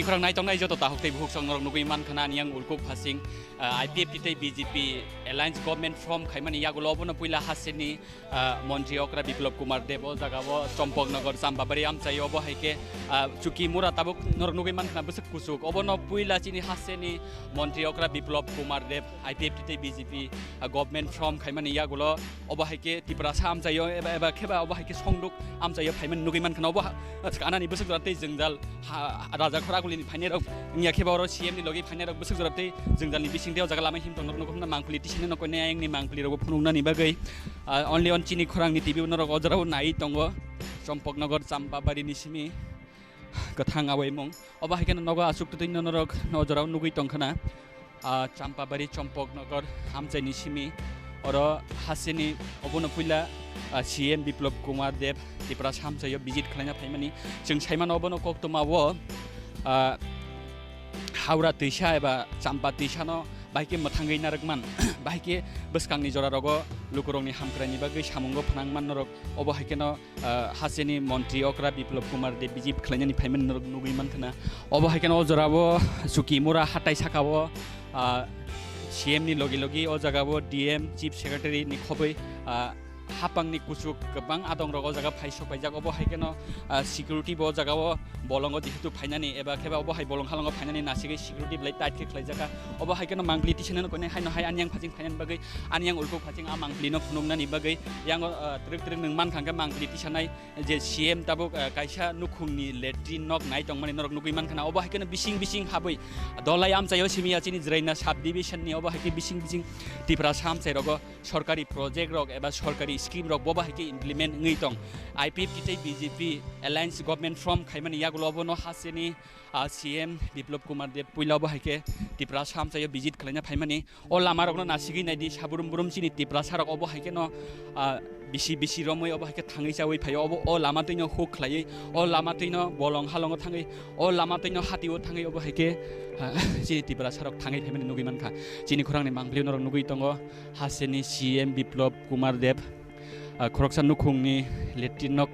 Khorang naitongnai joto tahuk tei buhuk song norok nugwi mankha na, ani yang ulkuk phasing, ah, I P F T tei B J P alliance government form khaimani yagulo obono puila hasteni, ah, montri okra Biplop Kumar Deb o jaga o Chompok Nogor Champabari amchai obo hai khe, ah, Chuki Mura tabuk norok nugwi mankha na bwswk kuchuk, obono puila chini hasteni montri okra Biplop Kumar Deb I P F T tei B J P, ah, government form khaimani yagulo obo hai khe Tiprasa amchaio eba, eba khe ba obo hai khe songduk amchaio phaimani nugwi mankha na. Obo ha-, anani bwswk jora tei jwngjal ha, raja khoragulini phainairok wngya khe ba oro C M ni logi phainairok bwswk jora tei jwngjalni bisingtwi o jaga lama himtong norok nukho hwnna mangpili tisani no koinai ayangni mangpili rokbo phunuknani bagwi, ah, only on chini khorangni T V norok o jorao nai tongo. Chompok Nogor Champabari ni simi kwthang awaimung. Obo hai kheno nogo aswk twtwi no norok no jorao nugwi tongkha na. Ah, Champabari Chompok Nogor amchaini simi oro hasteni obono puila, ah, C M Biplop Kumar Deb Tiprasa amchaio visit khlaina phaimani. Chwng saimano obono koktwma o, ah, Howrah twisa eba Champa twisano bahai khe mwthangwi narwkman, bahai khe bwskangni jorarogo lukurokni hamkraini bagwi samungo phnangman norok obo hai kheno ah, hasteni montri okra Biplop Kumar Deb visit khlainani phaimani norok nugwi mankha na. Obo hai kheno o jorao Chuki Mura hatai sakao, ah, C M ni logi logi o jagao D M, Chief Secretary ni khobwi, ah, hapangni kuchuk kwbang adongrok o jaga phai sok paijak. Obo hai kheno, ah, security bo o jagao bolongo jehetu phainani eba khe ba obo hai bolong halongo phainani nasigwi security belai tight khe khlaijak kha. Obo hai kheno mangpili tisani no koinai haino hai ani yang phasing phainani bagwi, ani yang ulkuk phasing a mangpili no phunuknani bagwi yango, ah, twrwk twrwk nwng mankha hwnkhe mangpili tisanai je C M tabuk, ah, kaisa nukhungni latrine nok nai tongmani norok nugwi mankha na. Obo hai kheno bising bising habwi Dolai amchaio simi ya chini Jraina sub division ni obo hai khe bising bising Tiprasa amchai rogo sorkari project rok eba sorkari scheme rok bobo hai khe implement wngwi tong. I P F T tei B J P alliance government form khaimani yagulo obono hasteni, ah, C M Biplop Kumar Deb puila obo hai khe Tiprasa amchaio visit khlaina phaimani. O lama rokno nasigwi naidi, saburum burum chini Tiprasa rok obo hai kheno, ah, bisi bisi romwi obo hai khe thangwi chawi phaio. Obo o lama twino huk khlaiwi, o lama twino bolong halongo thangwi, o lama twino hatio thangwi obo hai khe, ah, chini Tiprasa rok thangwi phaimani nugwi mankha. Chini khorangni mangpili norok nugwi tongo, hasteni C M Biplop Kumar Deb, ah, khoroksa nukhungni latrine nok,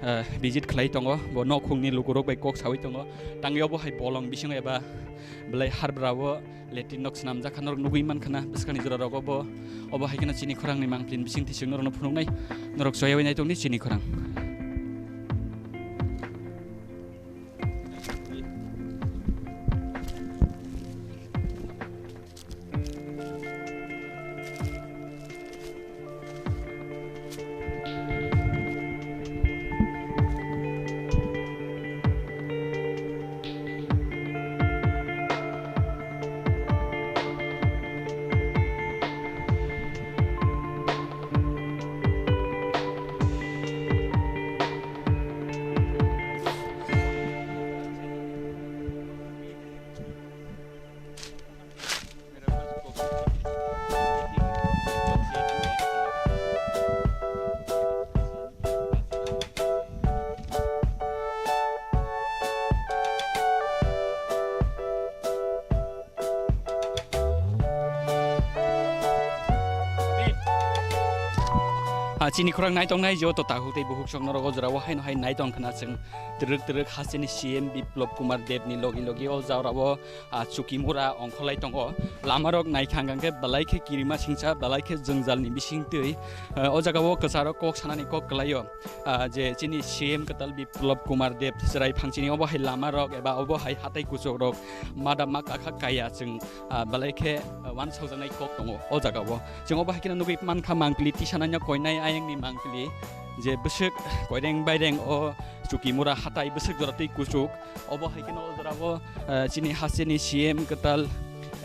ah, visit khlai tongo, bo nokhungni lukurok bai kok sawi tongo. Tangwi obo hai bolong bisingo eba belai harbra o latrine nok swnamjak kha, norok nugwi mankha na bwskangni jora rogo bo. Obo hai kheno chini khorangni mangpili ni bisingtwi chwng norokno phunuknai, norok choyawi nai tongdi chini khorang. Ah, chini khorang nai tongnai joto takhuk tei bukhuk sok norok o jora o haino hai nai tong khna chwng twrwk twrwk hasteni C M Biplop Kumar Deb ni logi logi o jora o, ah, Chuki Mura ongkholai tongo. Lama rok nai kha hwnkhe belai khe kirima singcha, belai khe jwngjal ni bising twi, ah, o jaga o kwcharo kok sanani kok kwlai o. Ah, je chini C M kwtal Biplop Kumar Deb chwrai phang chini obo hai lama rok eba obo hai hatai kuchuk rok mada ma kakha kaya chwng, ah, belai khe, ah, wansokjaknai kok tongo o jaga o. Chwng obo hai kheno nugwi mankha mangpili tisanaino koinai ayangni mangpili je bwswk koireng baireng o Chuki Mura hatai bwswk jora twi kuchuk. Obo hai kheno o jora o, ah, chini hasteni C M kwtal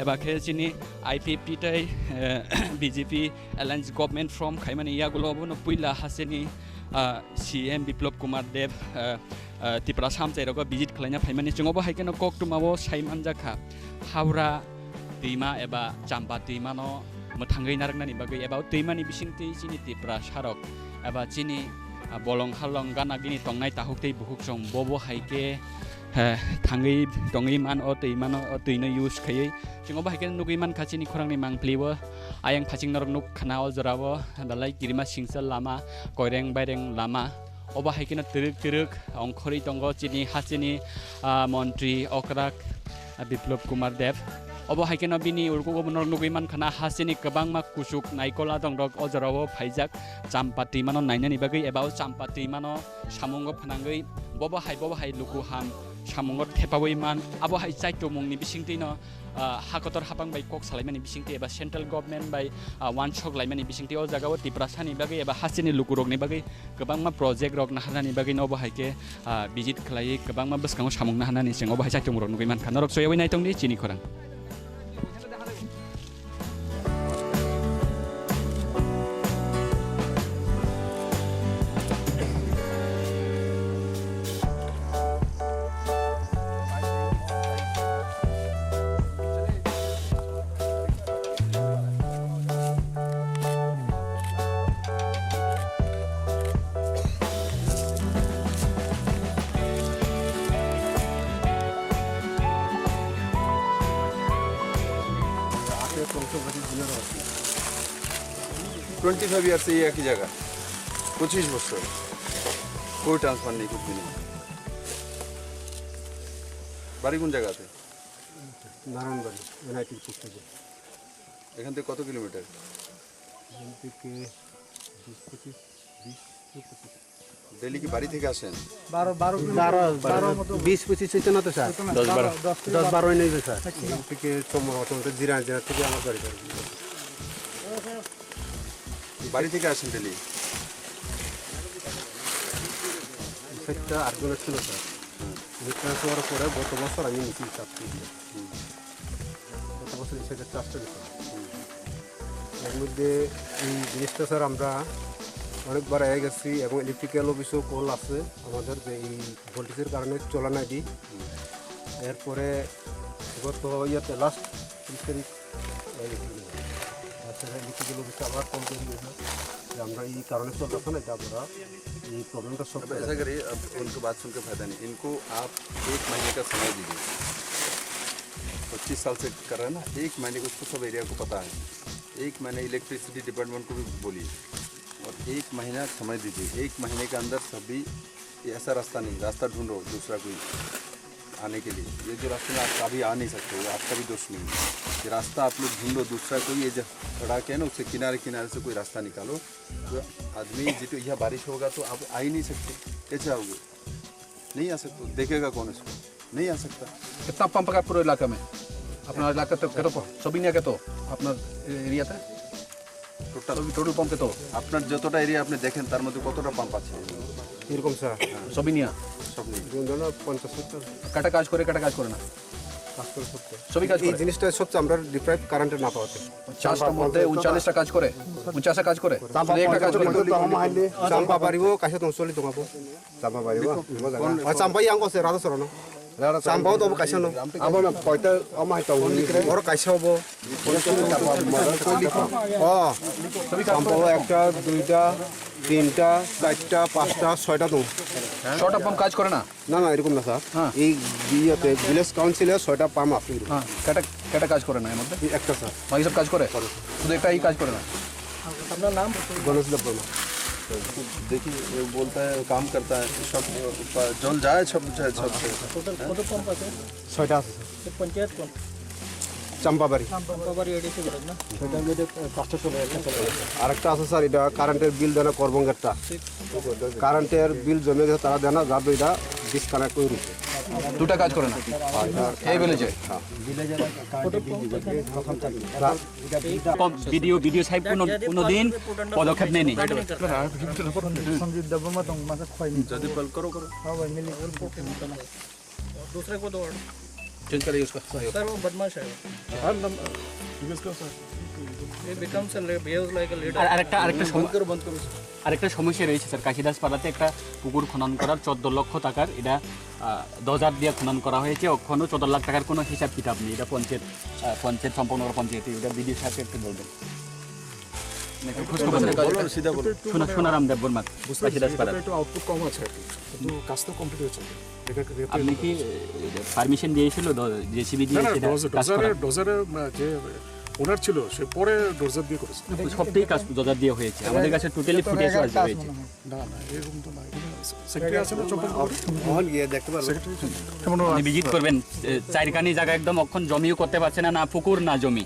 eba khe chini I P F T tei, eh, B J P alliance government form khaimani yagulo obono puila hasteni, ah, C M Biplop Kumar Deb, ah, ah, Tiprasa amchai rogo visit khlaina phaimani. Chwng obo hai kheno koktwma o sai manjak kha, Howrah twima eba Champa twima no mwthangwi narwknani bagwi eba o twimani bisingtwi chini Tiprasa rok eba chini, ah, bolong halong gana gini tongnai takhuk tei bukhuk chwng bobo hai khe, eh, thangwi tongwi man o twima no, o twi no use khaiwi. Chwng obo hai khe nugwi mankha chini khorangni mangpili o. Ayang phasing norok nuk khna o jora o belai kirima singcha lama, koireng baireng lama. Obo hai kheno twrwk twrwk ongkhorwi tongo chini hasteni, ah, montri okrak, ah, Biplab Kumar Deb. Obo hai kheno bini urkugo norok nugwi mankha na hasteni kwbangma kuchuk naikol adongrok o jorao phaijak champa twimano nainani bagwi eba o champa twimano samungo phnangwi bobo hai bobo hai luku ham samungo thepawi man. Abo hai chaitomungni bisingtwino ah, ha kotor hapang bai kok salaimani bisingtwi eba central government bai, ah, uansuk laimani bisingtwi o jagao Tiprasani bagwi eba hasteni lukurokni bagwi kwbangma project rok naharnani bagwi no obo hai khe, ah, visit khlaiwi kwbangma bwskango samung naharnani chwng obo hai chaitomung rok nugwi mankha. Norok soyawi naitongdi chini khorang. Twenty five years এই একই জায়গা, পঁচিশ বছর, কেউ ট্রান্সফার নেই, কুছ ভি নেই। বাড়ি কোন জায়গাতে? নারায়ণগঞ্জ, এনআইটির পুকুরে। এখান থেকে কত কিলোমিটার? এখান থেকে বিশ পঁচিশ, বিশ। ডেলি কি বাড়ি থেকে আসেন? বারো, বারো কিলোমিটার, বারো, বারো মতো। বিশ পঁচিশ হইতো না তো, স্যার। হইতো না, দশ বারো। দশ বারো হইলে হইতো, স্যার। আচ্ছা। এখান থেকে চৌমুহনী, জিরা, জিরা থেকে আমার বাড়ি। বাড়ি থেকে আসেন ডেলি? সেটা আটজনের ছিল, স্যার। হুম। রিটায়ার হওয়ার পরে গত বছর আমি নিয়েছি চাকরি। হুম। গত বছর এই সাইডে চাষটা দিতাম। হুম। এর মধ্যে এই জিনিসটা, স্যার, আমরা অনেকবার এগিয়ে গেছি এবং ইলেকট্রিক্যাল অফিসেও কল আছে আমাদের যে এই ভোল্টেজের কারণে চলা নাই দি। হুম। এরপরে গত ইয়েতে লাস্ট তিরিশ তারিখ এই আচ্ছা, ইলেকট্রিক্যাল অফিসে আবার কল করি, স্যার, যে আমরা এই কারণে চলতেছে না, এটা আপনারা এই প্রবলেমটা সলভ अब করে ऐसा দেন। करिए, अब उनको बात सुन के फायदा नहीं। इनको आप एक महीने का समय दीजिए। पच्चीस साल से कर रहे हैं ना, एक महीने, उसको सब एरिया को पता है। एक महीने इलेक्ट्रिसिटी डिपार्टमेंट को भी बोलिए और एक महीना समय दीजिए। एक महीने के अंदर सभी, ये ऐसा रास्ता नहीं, रास्ता ढूंढो दूसरा कोई आने के लिए। ये जो रास्ते में आप अभी आ नहीं सकते, ये आपका भी दोष नहीं है। ये रास्ता आप लोग ढूंढो दूसरा कोई, ये जो सड़क है ना, उसके किनारे किनारे से कोई रास्ता निकालो। तो आदमी जी तो यहाँ बारिश होगा तो आप आ ही नहीं सकते, कैसे आओगे? नहीं आ सकते, देखेगा कौन इसको? नहीं आ सकता। कितना पंप का पूरे इलाका में? अपना इलाका तो कितना पंप? सभी नहीं कितना अपना एरिया था? টোটাল। সবই টোটাল পাম্প কত? আপনার যতটা এরিয়া আপনি দেখেন, তার মধ্যে কতটা পাম্প আছে? এরকম, স্যার। হ্যাঁ। সবই নিয়া? সব নিয়ে। যেমন ধরো, পঞ্চাশ সত্তর। কাটা কাজ করে, কাটা কাজ করে না? কাজ করে সত্তর। সবই কাজ এই করে? জিনিসটা সবচেয়ে আমরা ডিপ্রাইভ কারেন্টে না পাওয়াতে। চাষটার মধ্যে উনচল্লিশটা কাজ করে? উনচাশটা কাজ করে? চাম্পা শুধু একটা কাজ করে? চাম্পা বাড়িও কাছে তো চলি তোমাকে। চাম্পা বাড়িও? কোন? আর চাম্পাই আঙ্গ আছে, রাজা সরণ। চাম্পাও তো কাছে না। আমার না কয়টা, আমার তো ওর কাছে হবো। ও, সম্ভব একটা, দুইটা, তিনটা, চারটা, পাঁচটা, ছয়টা তো। ছটা পাম্প কাজ করে না? না, না, এরকম না, স্যার। হ্যাঁ। এই ইয়েতে ভিলেজ কাউন্সিলে ছয়টা পাম্প আছে। হ্যাঁ, কেটা, কেটা কাজ করে না এর মধ্যে? এই একটা, স্যার। বাকি সব কাজ করে? করে। শুধু একটাই কাজ করে না? আপনার নাম? গণেশ দেব বর্মা। देखिए, वो बोलता है, काम करता है, सब, जल जाए, सब जाए, सब। টোটাল কত পাম্প আছে? ছয়টা আছে, স্যার। পঞ্চায়েত কোন? চাম্পাবাড়ি। চাম্পাবাড়ি এডিসি ব্লক না? সেটা আমি এটা কাজটা চলে যাচ্ছে, চলে যাচ্ছে। আরেকটা আছে, স্যার, এটা কারেন্টের বিল দেনা করবঙ্গেরটা। কারেন্টের বিল জমে গেছে, তারা দেনা, যার এটা ডিসকানেক্ট করে দিচ্ছে। দুটা কাজ করে না? হ্যাঁ, এটা এই ভিলেজে? হ্যাঁ। ভিলেজের কারেন্টের বিল দিবে। স্যার, কম ভিডিও, ভিডিও সাহেব কোনো, কোনো দিন পদক্ষেপ নেয়নি। সঞ্জিত দেববর্মা তো মাঝে খোয়াইনি। যদি কল করো, করো। হ্যাঁ ভাই, মিলি। दूसरे को दो। चेंज करिए उसका। सर, वो बदमाश है। ये becomes uh, behaves like a leader. আর আরেকটা, আরেকটা সম-, আরেকটা সমস্যা রয়েছে স্যার, কাশিদাস পাড়াতে একটা পুকুর খনন করার চোদ্দ লক্ষ টাকার, এটা, আহ, দশ হাজার দিয়ে খনন করা হয়েছে, এখনো চোদ্দ লাখ টাকার কোনো হিসাব কিতাব নেই। এটা পঞ্চায়েত, আহ, পঞ্চায়েত সম্পন্ন করা পঞ্চায়েত, এটা বিডিও সাহেবকে একটু বলবেন। মানে একটু খোঁজ খবর নেন। বলুন, সিধা বলুন। সোনা-, সোনারাম দেববর্মা, বুঝতে পারছি, কাশিদাস পাড়া। এটা একটু আউটপুট কম আছে আর কি, কিন্তু কাজ তো কমপ্লিট হয়েছে। এটা একটা রিপেয়ার আপনি কি, করতে হচ্ছে। এ, পারমিশন দিয়েছিল দ-, জেসিবি দিয়ে না, না, সেটা ডোজ-, কাজ ডোজারে, করার? ডোজারে, আহ, যে ওনার ছিল, সে পরে ডোজার দিয়ে করেছে। সবটাই কাজ ডোজার দিয়ে হয়েছে, আমাদের কাছে টোটালি ফুটেজও আসবে হয়েছে। না, না, এরকম তো নয়। সেক্রেটারি আছে না, চম্পক? অখন গিয়ে দেখতে পারবো। সেক্রেটারি আছে। আপনি ভিজিট করবেন। এ, চাইরকানি জায়গা একদম অখন জমিও করতে পারছে না, না পুকুর না জমি।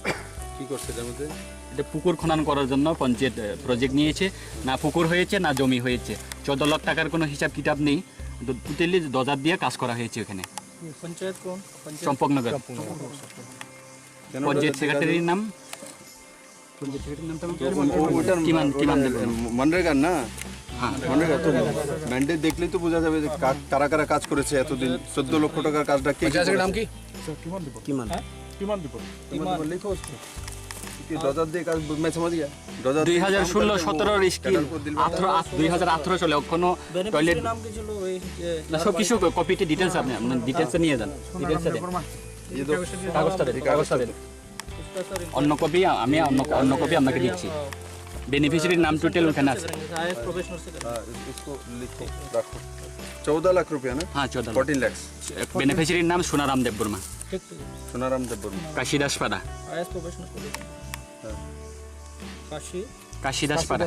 কি করছে এটার মধ্যে? এটা পুকুর খনন করার জন্য পঞ্চায়েত প্রজেক্ট নিয়েছে, না পুকুর হয়েছে না জমি হয়েছে। চোদ্দ লাখ টাকার কোনো হিসাব কিতাব নেই, টোটালি ডোজার দিয়ে কাজ করা হয়েছে ওখানে। পঞ্চায়েত কোন? পঞ্চায়েত। চম্পকনগর। কেন পঞ্চায়েত ডোজার দিয়ে কাজ সেক্রেটারির হবে? নাম? পঞ্চায়েত সেক্রেটারির নাম তো তো ও-, ও-, ওটার কিমান, ওটা কিমান দেব? মনরেগার না? হ্যাঁ। মনরেগা তো ম্যান্ডেট দেখলেই তো বোঝা যাবে যে কা-, কারা কারা কাজ করেছে এতদিন, চোদ্দ লক্ষ টাকার কাজটা কে কি পঞ্চায়েত সেক্রেটারির নাম করেছে? কি? স্যার, কিমান দিব? কিমান? হ্যাঁ? কিমান দিব? কিমান দিব? লিখো। কি ডোজার দিয়ে কাজ, मैं समझ गया। ডোজার দিয়ে দুই হাজার ষোলো কাজ করতে সতেরোর স্কিম, টেন্ডার করে দিল। আঠারো, আ-, দুই হাজার আঠারো সালে অখনো টয়লেট বেনিফিশিয়ারি নাম কি ছিল? ওই যে না, সব কিছু কপিতে ডিটেলস আপনি, আপনার ডিটেলসে নিয়ে যান, ডিটেলসে দেন। এই তো কাগজটা দেন, এই কাগজটা দেন। অন্য কপি আ-, আমি অন্য, অন্য কপি আপনাকে দিচ্ছি। বেনিফিশিয়ারির নাম টোটাল ওখানে আছে। Is professional secretary. হ্যাঁ, ইস-, इसको लिखो, रखो। चौदह लाख रुपया ना? হ্যাঁ, চৌদ্দ লাখ। फोर्टीन लाख। বেনিফিশিয়ারির নাম সোনারাম দেববর্মা। ঠিক, ঠিক। সোনারাম দেববর্মা। কাশিদাসপাড়া। Is professional secretary. হ্যাঁ। কাশি। কাশিদাসপাড়া।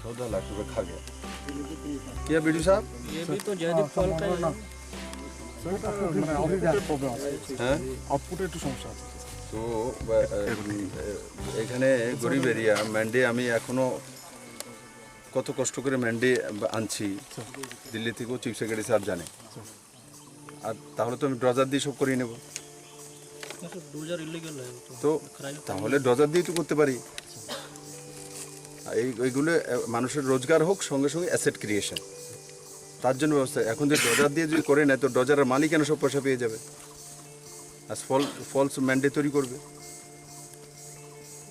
चौदह लाख रुपए खा गया। क्या बीडीओ साहब? ये भी तो जयदीप हाँ, कॉल का ही है। মানে আউটপুটের প্রবলেম আছে। হ্যাঁ? আউটপুটে একটু সমস্যা আছে। তো, বা, এ, এ, এখানে গরিব এরিয়া, ম্যান্ডি আমি এখনো কত কষ্ট করে ম্যান্ডি আনছি, দিল্লি থেকেও চিফ সেক্রেটারি স্যার জানে। আর তাহলে তো আমি ড্রজার দিয়ে সব করিয়ে নেব। না স্যার, ডোজার ইলিগাল হয় তো। তো তাহলে ড্রজার দিয়ে তো করতে পারি। এই, এইগুলো, আহ, মানুষের রোজগার হোক, সঙ্গে সঙ্গে অ্যাসেট ক্রিয়েশন, তার জন্য ব্যবস্থা। এখন যে ড্রজার দিয়ে যদি করে নেয়, তো ড্রজারের মালিক কেন সব পয়সা পেয়ে যাবে? আর ফল-, ফলস ম্যান্ডেটরি করবে।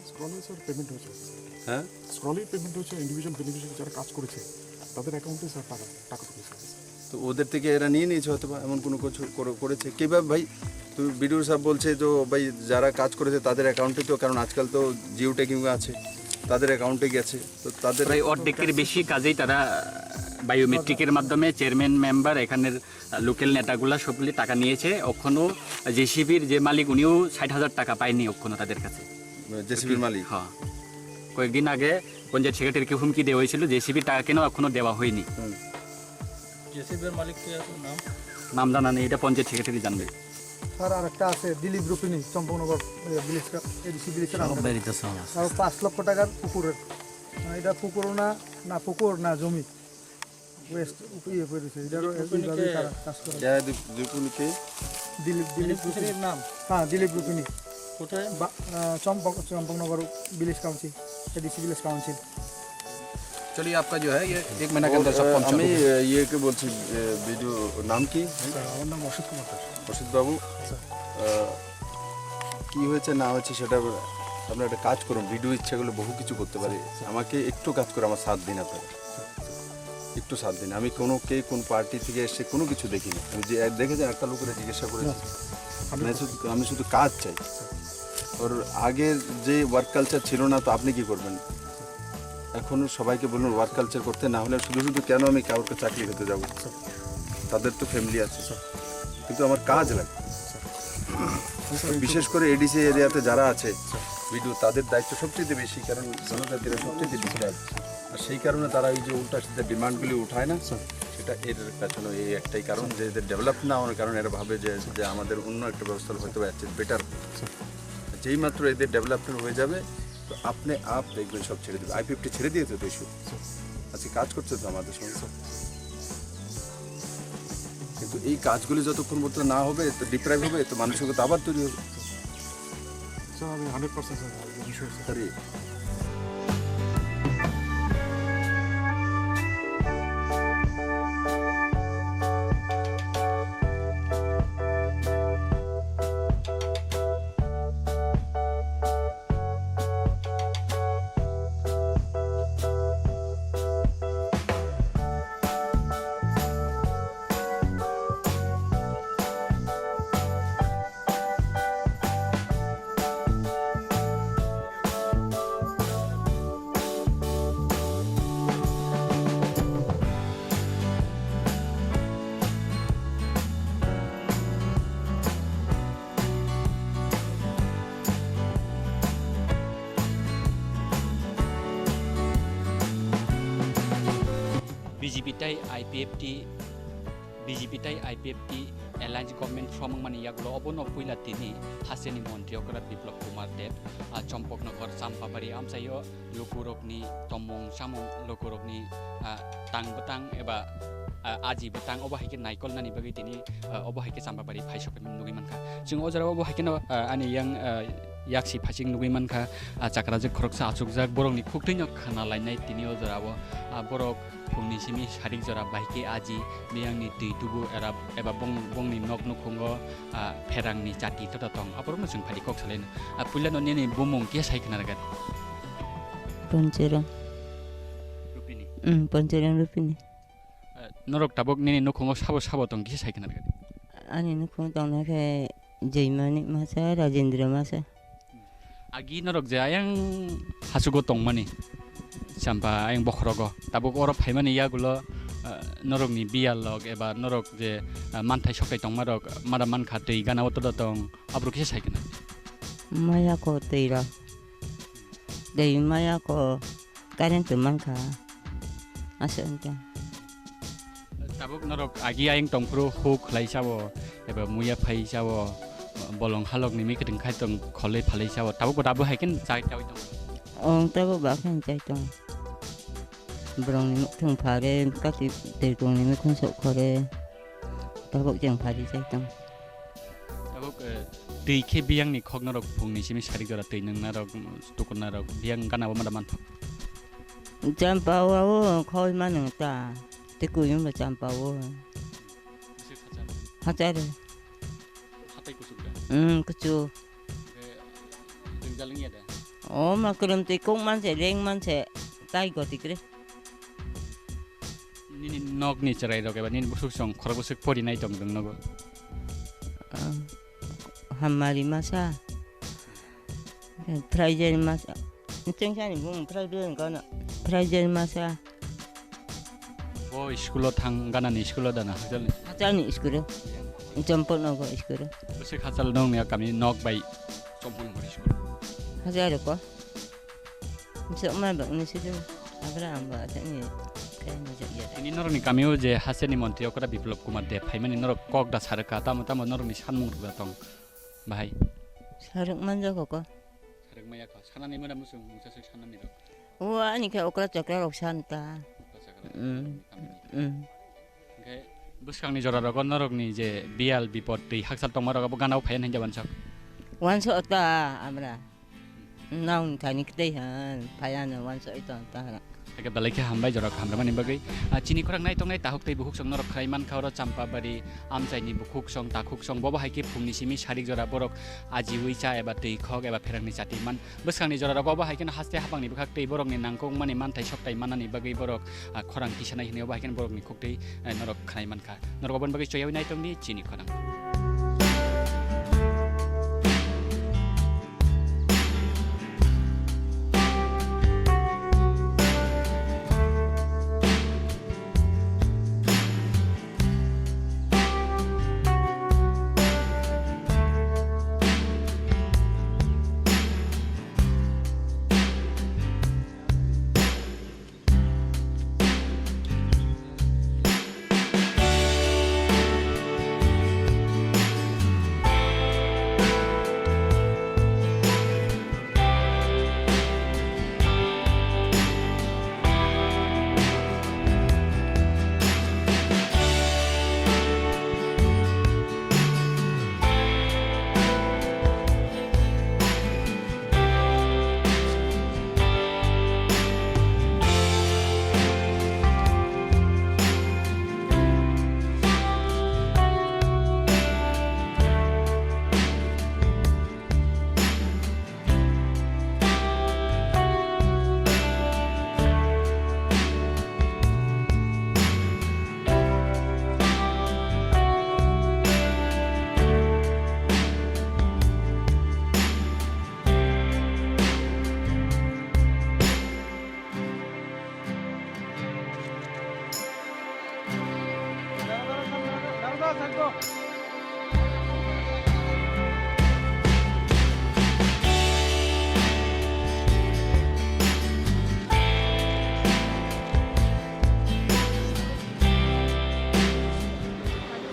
স্ক্রলে স্যার পেমেন্ট হয়েছে। হ্যাঁ? স্ক্রলেই পেমেন্ট হয়েছে, ইন্ডিভিজুয়াল বেনিফিশিয়ারি যারা কাজ করেছে, তাদের অ্যাকাউন্টে স্যার টাকা, টাকা ঢুকেছে। তো ওদের থেকে এরা নিয়ে নিয়েছে হয়তো বা, এমন কোনো কিছু করে-, করেছে। কিভাবে ভাই? তুমি, বিডিও সাহেব বলছে তো ভাই, যারা কাজ করেছে তাদের অ্যাকাউন্টে তো, কারণ আজকাল তো জিও ট্যাগিং আছে, তাদের অ্যাকাউন্টে গেছে, তো তাদের প্রায় অর্ধেকের বেশি কাজেই তারা বায়োমেট্রিকের মাধ্যমে চেয়ারম্যান, মেম্বার, এখানের লোকাল নেতাগুলা সকলে টাকা নিয়েছে। অখনো জেসিবির যে মালিক, উনিও ষাট হাজার টাকা পায়নি অখনো তাদের কাছে। জেসিবির মালিক? হ্যাঁ, কয়েকদিন আগে পঞ্চায়েত সেক্রেটারিকে হুমকি দেওয়া হয়েছিল, জেসিবির টাকা কেন অখনো দেওয়া হয়নি। হুম। জেসিবির মালিক কে আছে নাম? নাম জানা নেই, এটা পঞ্চায়েত সেক্রেটারি জানবে। স্যার, আরেকটা আছে দিলীপ রুপিনি, চম্পকনগর, এ, ভিলেজ কা-, এডিসি ভিলেজের সব আন্ডারে। বাড়িতে সব আছে। আরো পাঁচ লক্ষ টাকার পুকুরের, মানে, এটা পুকুরও না, না পুকুর, না জমি। ওয়েস্ট উপ-, ইয়ে করে দিছে, এটারও দিলীপ রুপিনি এইভাবেই কে? তারা কাজ করে। क्या है दीप-, दीपुन के? দিলীপ, দিলীপ দিলীপ রুপিনি। রুপিনির নাম? হ্যাঁ, দিলীপ রুপিনি। কোথায়? বা-, আহ, চম্পক-, Champaknagar village council, ADC village council. चलिए, आपका जो है, ये एक महीना के अंदर सब वो, फॉर्म अ, चालू আমি, हो। এ, ইয়েকে বলছি, এ, ভিডিও নাম কি? স্যার, আমার নাম অসিত কুমার দাস। অসিত বাবু, স্যার। আহ, কি হয়েছে না হয়েছে সেটা আপনারা একটা কাজ করুন, ভিডিও ইচ্ছা করলে বহু কিছু করতে পারে। স্যার। আমাকে একটু কাজ করে আমার সাথ দিন আপনারা, একটু সাথ দিন। আমি কোনো কে কোন পার্টি থেকে এসে কোনো কিছু দেখি না। আমি যে দেখেছেন একটা লোকের জিজ্ঞাসা করেছি, না, স্যার। আমি শুধু, আমি শুধু কাজ চাই। ওর আগের যে ওয়ার্ক কালচার ছিল না, তো আপনি কি করবেন? এখন সবাইকে বলুন ওয়ার্ক কালচার করতে, না হলে শুধু শুধু কেন আমি কাউকে চাকরি খেতে যাব? তাদের তো ফ্যামিলি আছে, কিন্তু আমার কাজ লাগে। বিশেষ করে এডিসি এরিয়াতে যারা আছে, ভিডিও, তাদের দায়িত্ব সবচেয়ে বেশি, কারণ জনজাতিরা সবচেয়ে ডিস্টার্ব। আর সেই কারণে তারা এই যে উল্টা সিধা ডিমান্ডগুলি উঠায় না, সেটা এর পেছনে এই একটাই কারণ, যে এদের ডেভেলপ না হওয়ার কারণে এরা ভাবে যে, যে আমাদের অন্য একটা ব্যবস্থা হয়তো বেটার। যেই মাত্র এদের ডেভেলপমেন্ট হয়ে যাবে, তো আপনি আপ দেখবেন সব ছেড়ে দেবে। আই ফিফটি ছেড়ে দিয়েছে তো দেশে, আজকে কাজ করছে তো আমাদের সঙ্গে। কিন্তু এই কাজগুলি যতক্ষণ পর্যন্ত না হবে, তো ডিপ্রাইভ হবে, তো মানসিকতা আবার তৈরি হবে। স্যার, আমি হান্ড্রেড পার্সেন্ট স্যার, আমি শিওর স্যার। আরে, tei I P F T, B J P tei I P F T alliance government form wngmani yagulo obono puila tini hasteni montri okra Biplab Kumar Deb, ah, Champaknagar, Champabari amchaio lukurokni tongmung samung, lukurokni, ah, tang bwtang eba, ah, aji bwtang obo hai khe naikolnani bagwi tini, ah, obo hai khe Champabari phaisok nugwi mankha. Chwng o jora obo hai kheno, ah, ani yang, ah, yaksi phasing nugwi mankha, ah, chakrajak khoroksa achukjak borokni khuktwino khna lainai tini o jora o, ah, borok phungni simi sarik jora bai khe aji, biyangni twi tubu era, eba bong-, bongni nok nukhungo, ah, pherangni chati tota tong, aborokno chwng phai kok salaino. Ah, puilano nini bumung khe sai khna rwgadi? Ponchorang. Rupini? Hmm, Ponchorang Rupini. Ah, norok tabuk nini nukhungo sabo sabo tong kisa sai khna rwgadi? Ani nukhungo tongnai khe Joimani masa, Rajendra masa. Agi norok je ayang hachugo tongmani, Champa ayang bokhorogo, tabuk oro phaimani yagulo, ah, norokni biyal rok eba norok je, ah, manthai sokthai tongmarok mada mankha twi gana o todo tong, aborok kisa sai khna. Maya ko twi rok, twi maya ko current twi mankha, aswk wngkha. Tabuk norok agi ayang tongphuru huk khlai sao, eba muya phai sao, bolong halok ni mikhe tong khai tong kholwi phalwi sao, tabuk bo abo hai khe chai chaui tong. Ong tabuk ba khe chai tong. Borong ni mukhung phare, kati tei tong ni mukhung sok khore, tabuk jeng phari chai tong. Tabuk, eh, twi khe biyang ni khok norok phung ni simi sarik jora twi nung narok, tukun narok, biyang gana bo mada manthok. Champa o, o khoi mano ta. Tei kuyung bo Champa o. Bwswk hachal? Hachal. Hatai kuchuk da? Hmm, kuchuk. Khe jwngjal wngya da? O ma kwrwmtwi kok manse, reng manse, tai goti kwrwi. Nini nokni chwrairok eba nini bwswk song khorok bwswk porinai tong nwng nogo? Ah, Hammari masa. Phraijani masa. Chwngsani bumung phraijani gana. Phraijani masa. Bo school-o thang, ganani school-o dana, hachal ni? Hachal ni school-o. Champaknagar school-o. Bwswk hachal nongni kami nok bai Champaknagar school? Hachal ko. Chwkma bangni sido. Abra amba tani kai na jak ya. Ini norokni kamio je hasteni montri okra Biplab Kumar Deb phaimani norok kok da sarwkha, tamo tamo norokni sanmung rwgwi tong bahai. Sarwk manjago ko. Sarwk maya kho. Sanani mera musung mungsa soi sanani rok. O ani khe okra chokra rok san ta. Okra chokra rok Mm. Kamini. Mm. Hingke bwskangni jora rogo norokni je biyal bipot twi hakchal tongma rok abo gana o phaiya hinja wansok. Wansok ta amra. Naung thani kitei han phaiya no wansok ito ta. Hake belai khe hambai jorok hamrwmani bagwi. Ah, chini khorang nai tongnai tahuk tei bukhuk song norok khlai mankha oro Champabari amchaini bukhuk song takhuk song bobo hai khe phungni simi sarik jora borok ajiwi cha eba twi khok eba pherangni chati man. Bwskangni jora rogo obo hai kheno haste haphangni bwkhak tei borokni nangkukmani manthai sokthai mannani bagwi borok, ah, khorang tisanai hwnwi obo hai kheno borokni khuktwi, eh, norok khnai mankha. Norok oboni bagwi choyawi nai tongdi chini khorang.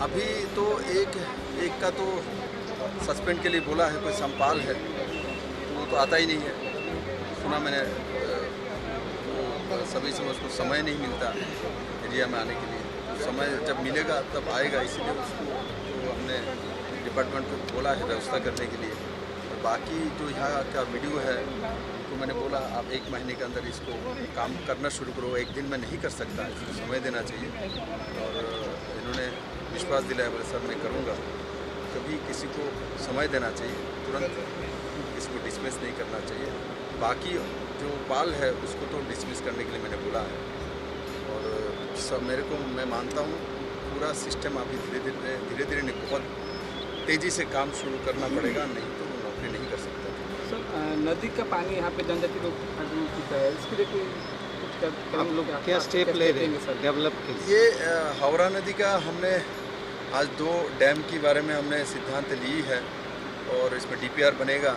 अभी तो एक एक का तो सस्पेंड के लिए बोला है, कोई संपाल है, तो वो तो आता ही नहीं है। सुना मैंने, अ, वो सभी से उसको समय नहीं मिलता एरिया में आने के लिए। समय जब मिलेगा तब आएगा, इसीलिए उसको तो हमने डिपार्टमेंट को बोला है व्यवस्था करने के लिए। और बाकी जो यहाँ का वीडियो है, उनको मैंने बोला, "आप एक महीने के अंदर इसको काम करना शुरू करो।" एक दिन में नहीं कर सकता, इसको समय देना चाहिए। और इन्होंने विश्वास दिलाया, बोले, "सर, मैं करूँगा।" कभी किसी को समय देना चाहिए, तुरंत इसको डिसमिस नहीं करना चाहिए। बाकी जो पाल है, उसको तो डिसमिस करने के लिए मैंने बोला है। और सब, मेरे को, मैं मानता हूँ, पूरा सिस्टम अभी धीरे धीरे, धीरे धीरे नहीं, बहुत तेज़ी से काम शुरू करना पड़ेगा, नहीं तो वो नौकरी नहीं कर सकता। सर, अ, नदी का पानी यहाँ पे जनजाति लोग आदमी पीता है, इसके लिए कोई कुछ कर-, करेंगे आप लोग क्या? क्या क्या स्टेप स्टेप ले रहे लेंगे हैं सर? डेवलप के लिए? ये, अ, हावड़ा नदी का हमने आज दो डैम के बारे में हमने सिद्धांत ली है और इसमें डीपीआर बनेगा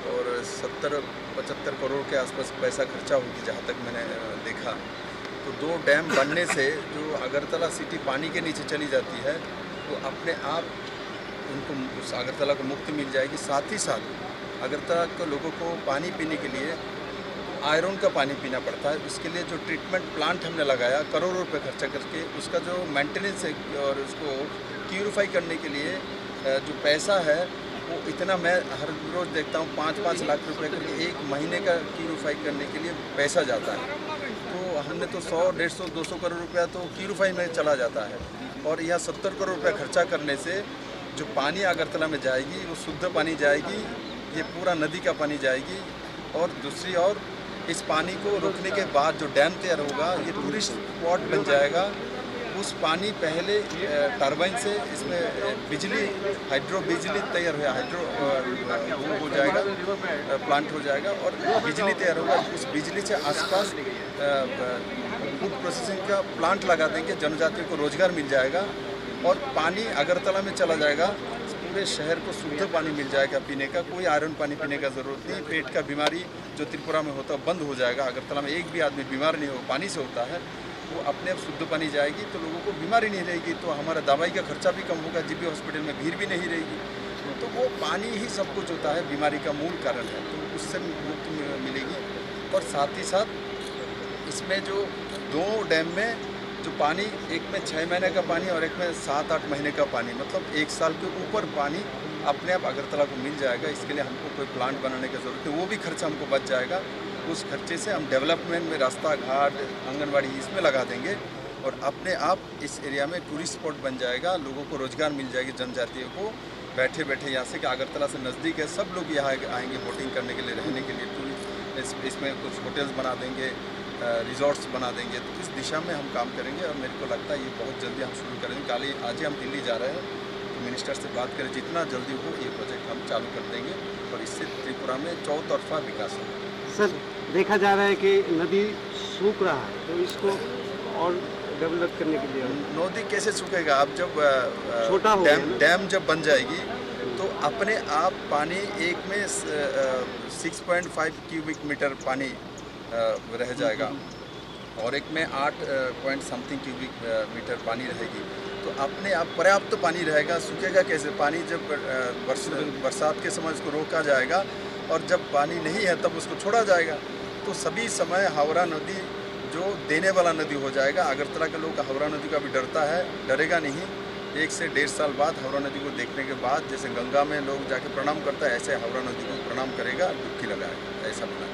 और सत्तर पचहत्तर करोड़ के आसपास पैसा खर्चा होगी, जहाँ तक मैंने, अ, देखा। तो दो डैम बनने से जो अगरतला सिटी पानी के नीचे चली जाती है, तो अपने आप उनको, उस अगरतला को मुक्ति मिल जाएगी। साथ ही साथ अगरतला के लोगों को पानी पीने के लिए आयरन का पानी पीना पड़ता है। उसके लिए जो ट्रीटमेंट प्लांट हमने लगाया करोड़ों रुपए खर्चा करके, उसका जो मेंटेनेंस है और उसको प्यूरिफाई करने के लिए, अ, जो पैसा है, वो इतना, मैं हर रोज़ देखता हूँ, पाँच पाँच लाख रुपए करके एक महीने का प्यूरिफाई करने के लिए पैसा जाता है। तो हमने तो सौ, डेढ़ सौ, दो सौ करोड़ रुपया तो प्यूरिफाई में चला जाता है। और यहाँ सत्तर करोड़ रुपया खर्चा करने से जो पानी अगरतला में जाएगी, वो शुद्ध पानी जाएगी, ये पूरा नदी का पानी जाएगी। और दूसरी ओर, इस पानी को रोकने के बाद जो डैम तैयार होगा, ये टूरिस्ट स्पॉट बन जाएगा। उस पानी पहले, अ, टरबाइन से इसमें, अ, बिजली, हाइड्रो बिजली तैयार हुआ, हाइड्रो, अ, वो हो जाएगा, अ, प्लांट हो जाएगा और बिजली तैयार होगा। उस बिजली से आसपास, अ, अ, फूड प्रोसेसिंग का प्लांट लगा देंगे, जनजातियों को रोजगार मिल जाएगा और पानी अगरतला में चला जाएगा। पूरे शहर को शुद्ध पानी मिल जाएगा पीने का, कोई आयरन पानी पीने का ज़रूरत नहीं। पेट का बीमारी जो त्रिपुरा में होता है, बंद हो जाएगा। अगरतला में एक भी आदमी बीमार नहीं हो, पानी से होता है, वो अपने आप शुद्ध पानी जाएगी, तो लोगों को बीमारी नहीं रहेगी, तो हमारा दवाई का खर्चा भी कम होगा, जीबी हॉस्पिटल में भीड़ भी नहीं रहेगी। तो वो पानी ही सब कुछ होता है, बीमारी का मूल कारण है, तो उससे मुक्ति मि-, मिलेगी। और साथ ही साथ इसमें जो दो डैम में जो पानी, एक में छः महीने का पानी और एक में सात आठ महीने का पानी, मतलब एक साल के ऊपर पानी अपने आप अगरतला को मिल जाएगा। इसके लिए हमको कोई प्लांट बनाने की ज़रूरत है, वो भी खर्चा हमको बच जाएगा। उस खर्चे से हम डेवलपमेंट में, रास्ता घाट, आंगनबाड़ी, इसमें लगा देंगे और अपने आप इस एरिया में टूरिस्ट स्पॉट बन जाएगा, लोगों को रोज़गार मिल जाएगी, जनजातियों को। बैठे बैठे यहाँ से, कि अगरतला से नज़दीक है, सब लोग यहाँ आएंगे बोटिंग करने के लिए, रहने के लिए। टूर इस, इसमें कुछ होटल्स बना देंगे, रिजॉर्ट्स बना देंगे। तो इस दिशा में हम काम करेंगे और मेरे को लगता है ये बहुत जल्दी हम शुरू करेंगे। कल ही, आज ही हम दिल्ली जा रहे हैं, तो मिनिस्टर से बात करें, जितना जल्दी हो ये प्रोजेक्ट हम चालू कर देंगे और इससे त्रिपुरा में चौतरफा विकास होगा। सर, देखा जा रहा है कि नदी सूख रहा है, तो इसको और डेवलप करने के लिए। नदी कैसे सूखेगा? आप जब, अ, अ, छोटा हो गया डैम, ना? डैम जब बन जाएगी, तो अपने आप पानी एक में स-, अ, six point five cubic metre पानी, अ, रह जाएगा और एक में आठ, अ, point something cubic, uh, metre पानी रहेगी। तो अपने आप पर्याप्त पानी रहेगा। सूखेगा कैसे? पानी जब, अ, बरस-, बरसात के समय उसको रोका जाएगा और जब पानी नहीं है तब उसको छोड़ा जाएगा। तो सभी समय हावड़ा नदी जो देने वाला नदी हो जाएगा। अगरतला के लोग हावड़ा नदी का भी डरता है, डरेगा नहीं। एक से डेढ़ साल बाद हावड़ा नदी को देखने के बाद जैसे गंगा में लोग जाके प्रणाम करता है, ऐसे हावड़ा नदी को प्रणाम करेगा, डुबकी लगाएगा, ऐसा बना।